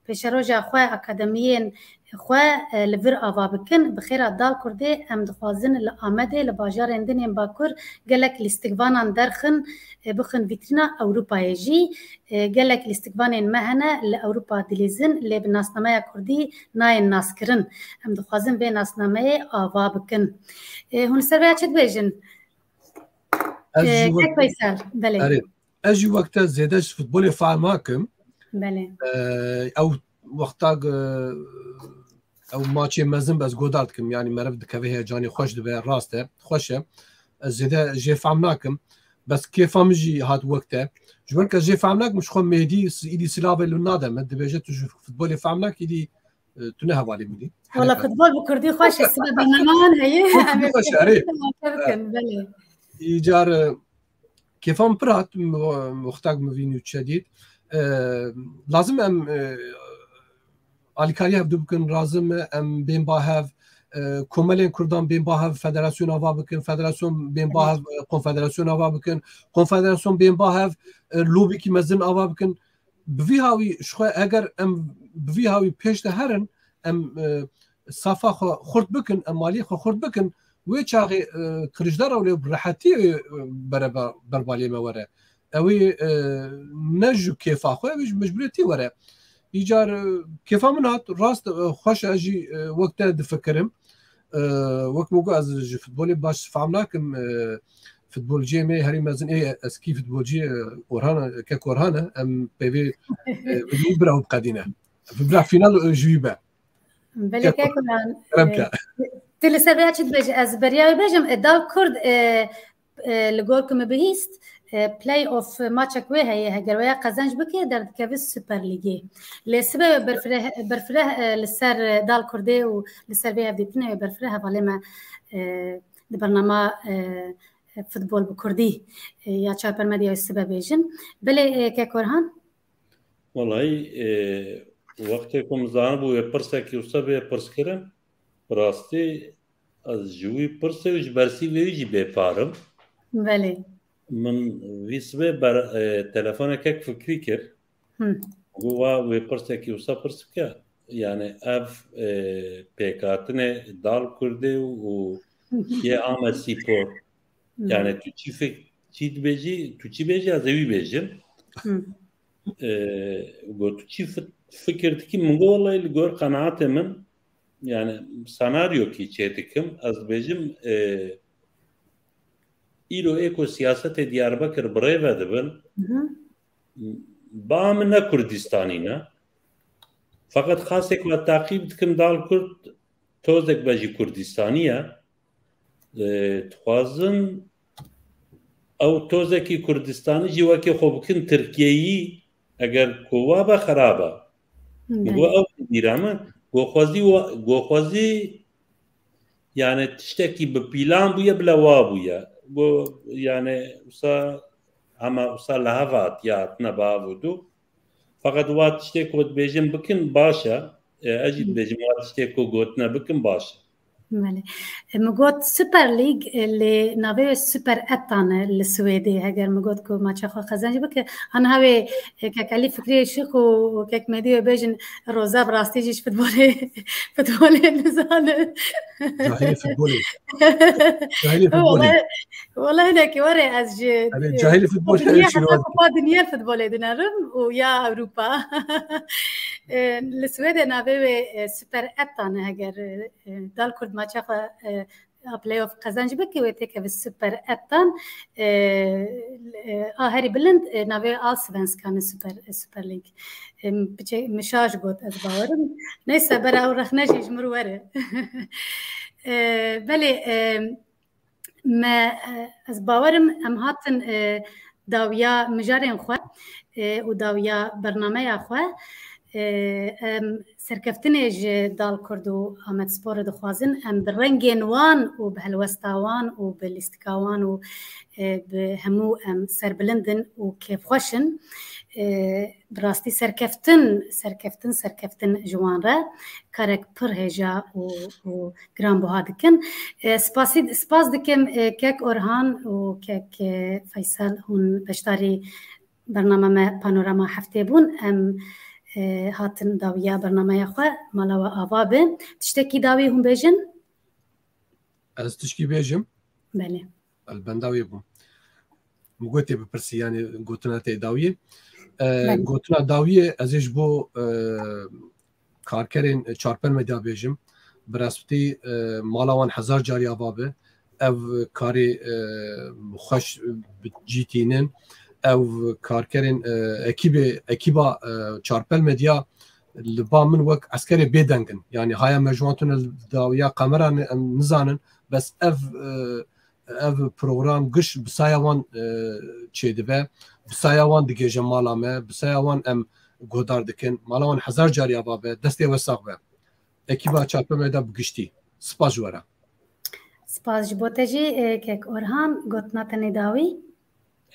pêşeroja xwe, akademiyên xwe, e, li vir ava bikin. Bi xêra Dal Kurdê em dixwazin li Amedê, li bajarên din yên Bakur gelek lîstikvanan derxin, e, bixin vîtrîna Ewropayê jî. E, gelek lîstikvanên me hene li Ewropa dilîzin, lê bi nasnameya Kurdî nayên naskirin. Em dixwazin vê nasnameyê ava bikin. E, hûn li ser vêya çi dibêjin? Ez E, jî wek Kek Veysel, belê. Erê, ez jî wek te zêde ji futbolê fehm nakim. Belê. E, ew wexta, e, ew maçê mezin be ez godar dikim. Yanî meriv dikeve heyecanê xweş dibe, rast e, xweş e. Ez zêde jê fehm nakim. Bes kêfa min jî hat wek te. Ji ber ke jê fehm nakim, ji xwe Mêhdî s-, îdî silavê li nade min. Dibêje tu ji futbolê fehm nakî, îdî, e, tu ne hevalê min î. Wala Heneka. Futbol bi Kurdî xweş e, sibe bername wan heye. Futbol Em ê xweş e, erê. Bikin, belê. Îcar, e, kêfa min pir hat, m-, wextak min vî nûçe dît. E, lazim em, e, alîkarî hevdu bikin, lazim em bên ba hev, e, komelên Kurdan bên ba hev, federasyon ava bikin, federasyon bên ba hev, e, konfederasyon ava bikin, konfederasyon bên ba hev, e, lobîkî mezin ava bikin. Bi vî hawî ji xwe eger em bi vî hawî pêş de herin, em, e, safa xwe xurt bikin, em aliyê xwe xurt bikin, wê çaxê, e, Kiliçdaroglu bi rehetî, e, bere be-, ber balê me were. Ew ê, e, ne ji kêfa xwe, ew ê ji mecburiyetî were. Îcar, e, kêfa min hat, rast, e, xweş e, ez jî, e, wek te difikirim. E, wek min got, ez ji futbolê baş fam nakim. E, futbolciyê me herî mezin ê eskî futbolcî, e, Orhan, e, kek Orhan e. Em peyvê, e, bi wî bira hûn qedîne. Bi bira final, e, ji wî be. Belê Kek kek Orhan, Orhan, e, kerem ke. Tu li ser vêya çi dibêjî? Ez beriya wê bêjim, e, Dal Kurd, e, e, li gor ku min bihîst, e, play-off maçek wê heye, heger weya qezenc bike, derdikeve Super Lîgê. Lê sibe berfireh, berfireh, e, li ser, e, Dal Kurdê û li ser vê hevdîtinê wê berfireh hevalê me, e, di bernama, e, futbol bi Kurdî, e, ya Çavper Medyayê sibe bêjin. Belê, e, kek Orhan? Welahî, e, wextê ku min zanibû wê pirsekî wisa bê pirskirin, bi rastî ez ji wî pirsê û ji bersîvê wî jî bêpar im. Belê. Min vî sibê ber-, e, telefonekek Fikrî kir. Hı. Got, wa wê pirsekî wisa pirs bike. Yani ev, e, pêkhatinê Dal Kurdê û yê Amed Spor. Hı. Yani tu çi fik-, çi dibêjî, tu çi bêjî, ez ê wî bêjim. Hı. E, got, tu çi fi-, fikir dikî? Min got, wellahî li gor qenaetê min, yani senaryokî çê dikim, ez dibêjim, e, îro ê ku siyasetê Diyarbekir bi rê ve dibin, Hı hı. ba min ne Kurdistanî ne. Feqet xasê ku ez teqîb dikim Dal Kurd tozek be jî Kurdistanî ye. E, dixwazin ew tozekî Kurdistanî jî wekî xwe bikin Tirkiyeyî, eger ku wa be xerab e. Min got, ew bîra min, got xwezî wa-, got xwezî, yani tiştekî bi pîlan bûye, bila wa bûye. Got, yani wisa, hema wisa li hev hatiye, hatine bi hev û du. Feqet wa tiştê ku dibêjin bikin baş e. E, ez jî dibêjim wa tiştê ku gotine bikin baş e. Belê. E, min got Super League, e, lê navê wê Super Ettan e li Swêdê. Heger min got ku maça xwe qezenc bike, an hawê, e, kek Elî Fikriyê Şix û, û kek Mediyê bêjin, Roza bi rastî jî ji futbolê, futbolê nizane. Cahilê futbolê. Cahilê futbolê. Wala, wala hinekî were ez ji, Hani e, cahilê futbol pa dinya, hene heta şîrove. Kupa Dinya futbolê dinerim û ya Ewropa. E, li Swêdê navê wê, e, Super Ettan e, heger, e, Dal Kurd maça xwe, e, a playoff qezenc bike, wê têkeve Super Ettan, e, e, a herî bilind, e, navê Allsvenskan e, Super, Super League. E, piçe min şaş got, ez bawerim. Neyse, bera ew rexne jî ji mir were. E, belê, e, me, e, ez bawerim em hatin, e, dawiya mijarên xwe, e, û dawiya bernameya xwe. E, em serkeftinê ji Dal Kurd û Amedsporê dixwazin. Em bi rengên wan û bi helwesta wan û bi lîstika wan û, e, bi hemû em serbilind in û kêfxweş in. E, bi rastî serkeftin, serkeftin, serkeftin ji wan re karek pir hêja û, û giranbuha dikin. E, spasî, spas dikim, e, kek Orhan û kek, e, Feysel, hûn beşdarî bername me Panorama Heftê bûn. Em, e, hatin dawiya bernameya xwe, mala we ava be. Tiştekî dawî hûn bêjin? Ez tişkî bêjim? Belê. El benda wê bûm. Min gotê bipirsî, yani gotina te dawiyê. E, Belê. Gotina dawiyê ez ê ji bo, e, karkerên Çarpel Medya bêjim. Bi rastî, e, mala wan hezar carî ava be. Ev karê, e, xweş bi cî tînin. Ev karkerên, e, ekîbê, ekîba, e, Çarpel Medya li ba min wek eskerê bêdeng in. Yani haya me ji wan tune li dawiya kameran em nizanin. Bes ev, e, ev program giş bi saya wan, e, çêdibe. Bi saya wan digêje mala me. Bi saya wan em guhdar dikin. Mala wan hezar carî ava be. Destê we sax be. Ekîba Çarpel Medya bi giştî. Spas ji we re. Spas ji bo te jî, e, kek Orhan, gotina te nê dawî.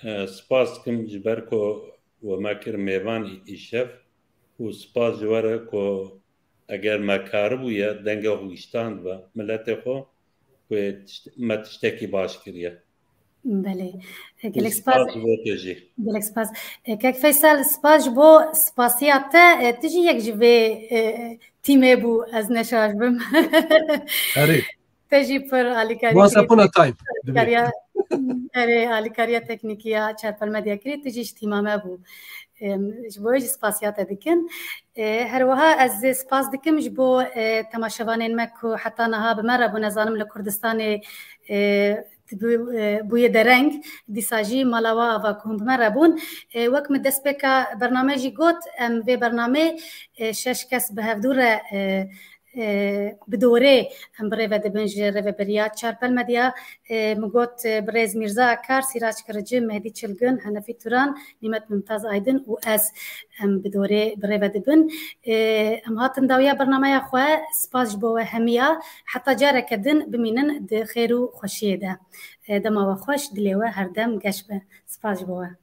E, spas dikim ji ber ku we me kir mêvan î-, îşev û spas ji we re ku eger me karibûye dengê xwe giştandibe miletê xwe ku tişt-, me tiştekî baş kiriye. Belê. E, gelek spas. Spas ji bo te jî. Gelek spas. E, kek Feysel, spas ji bo spasiya te. E, tu jî yek ji vê, e, tîmê bû, ez neşaş bim. Erê. Te jî pir alîkarî Once kirî. Upon a time. Alîkariya, erê, alîkariya teknîkî ya Çarpel Medya kirî, tu jî ji tîma me bû. Em, ji bo wê jî spasiya te dikin. E, her wiha ez spas dikim ji bo, e, temaşevanên me ku heta niha bi me re bûn. Ez zanim li Kurdistanê, e, dibû-, e, bûye dereng, dîsa jî mala we ava ku hûn bi me re bûn. E, wek min destpêka bername jî got, em vê bernamê, e, şeş kes bi hevdû re, e, e, bi dorê em bi rê ve dibin ji rêveberiya Çarpel Medya. E, min got, e, birêz Mîrza Akar, Sîraç Kirici, Mehdî Çilgin, Henefî Turan, Nîmet Mumtaz Aydin û ez, em bi dorê bi rê ve dibin. E, em hatin dawiya bernameya xwe. Spas ji bo we hemiya. Heta careke din bimînin di xêr û xweşiyê de. E, dema we xweş, dilê we herdem geş be. Spas ji bo we.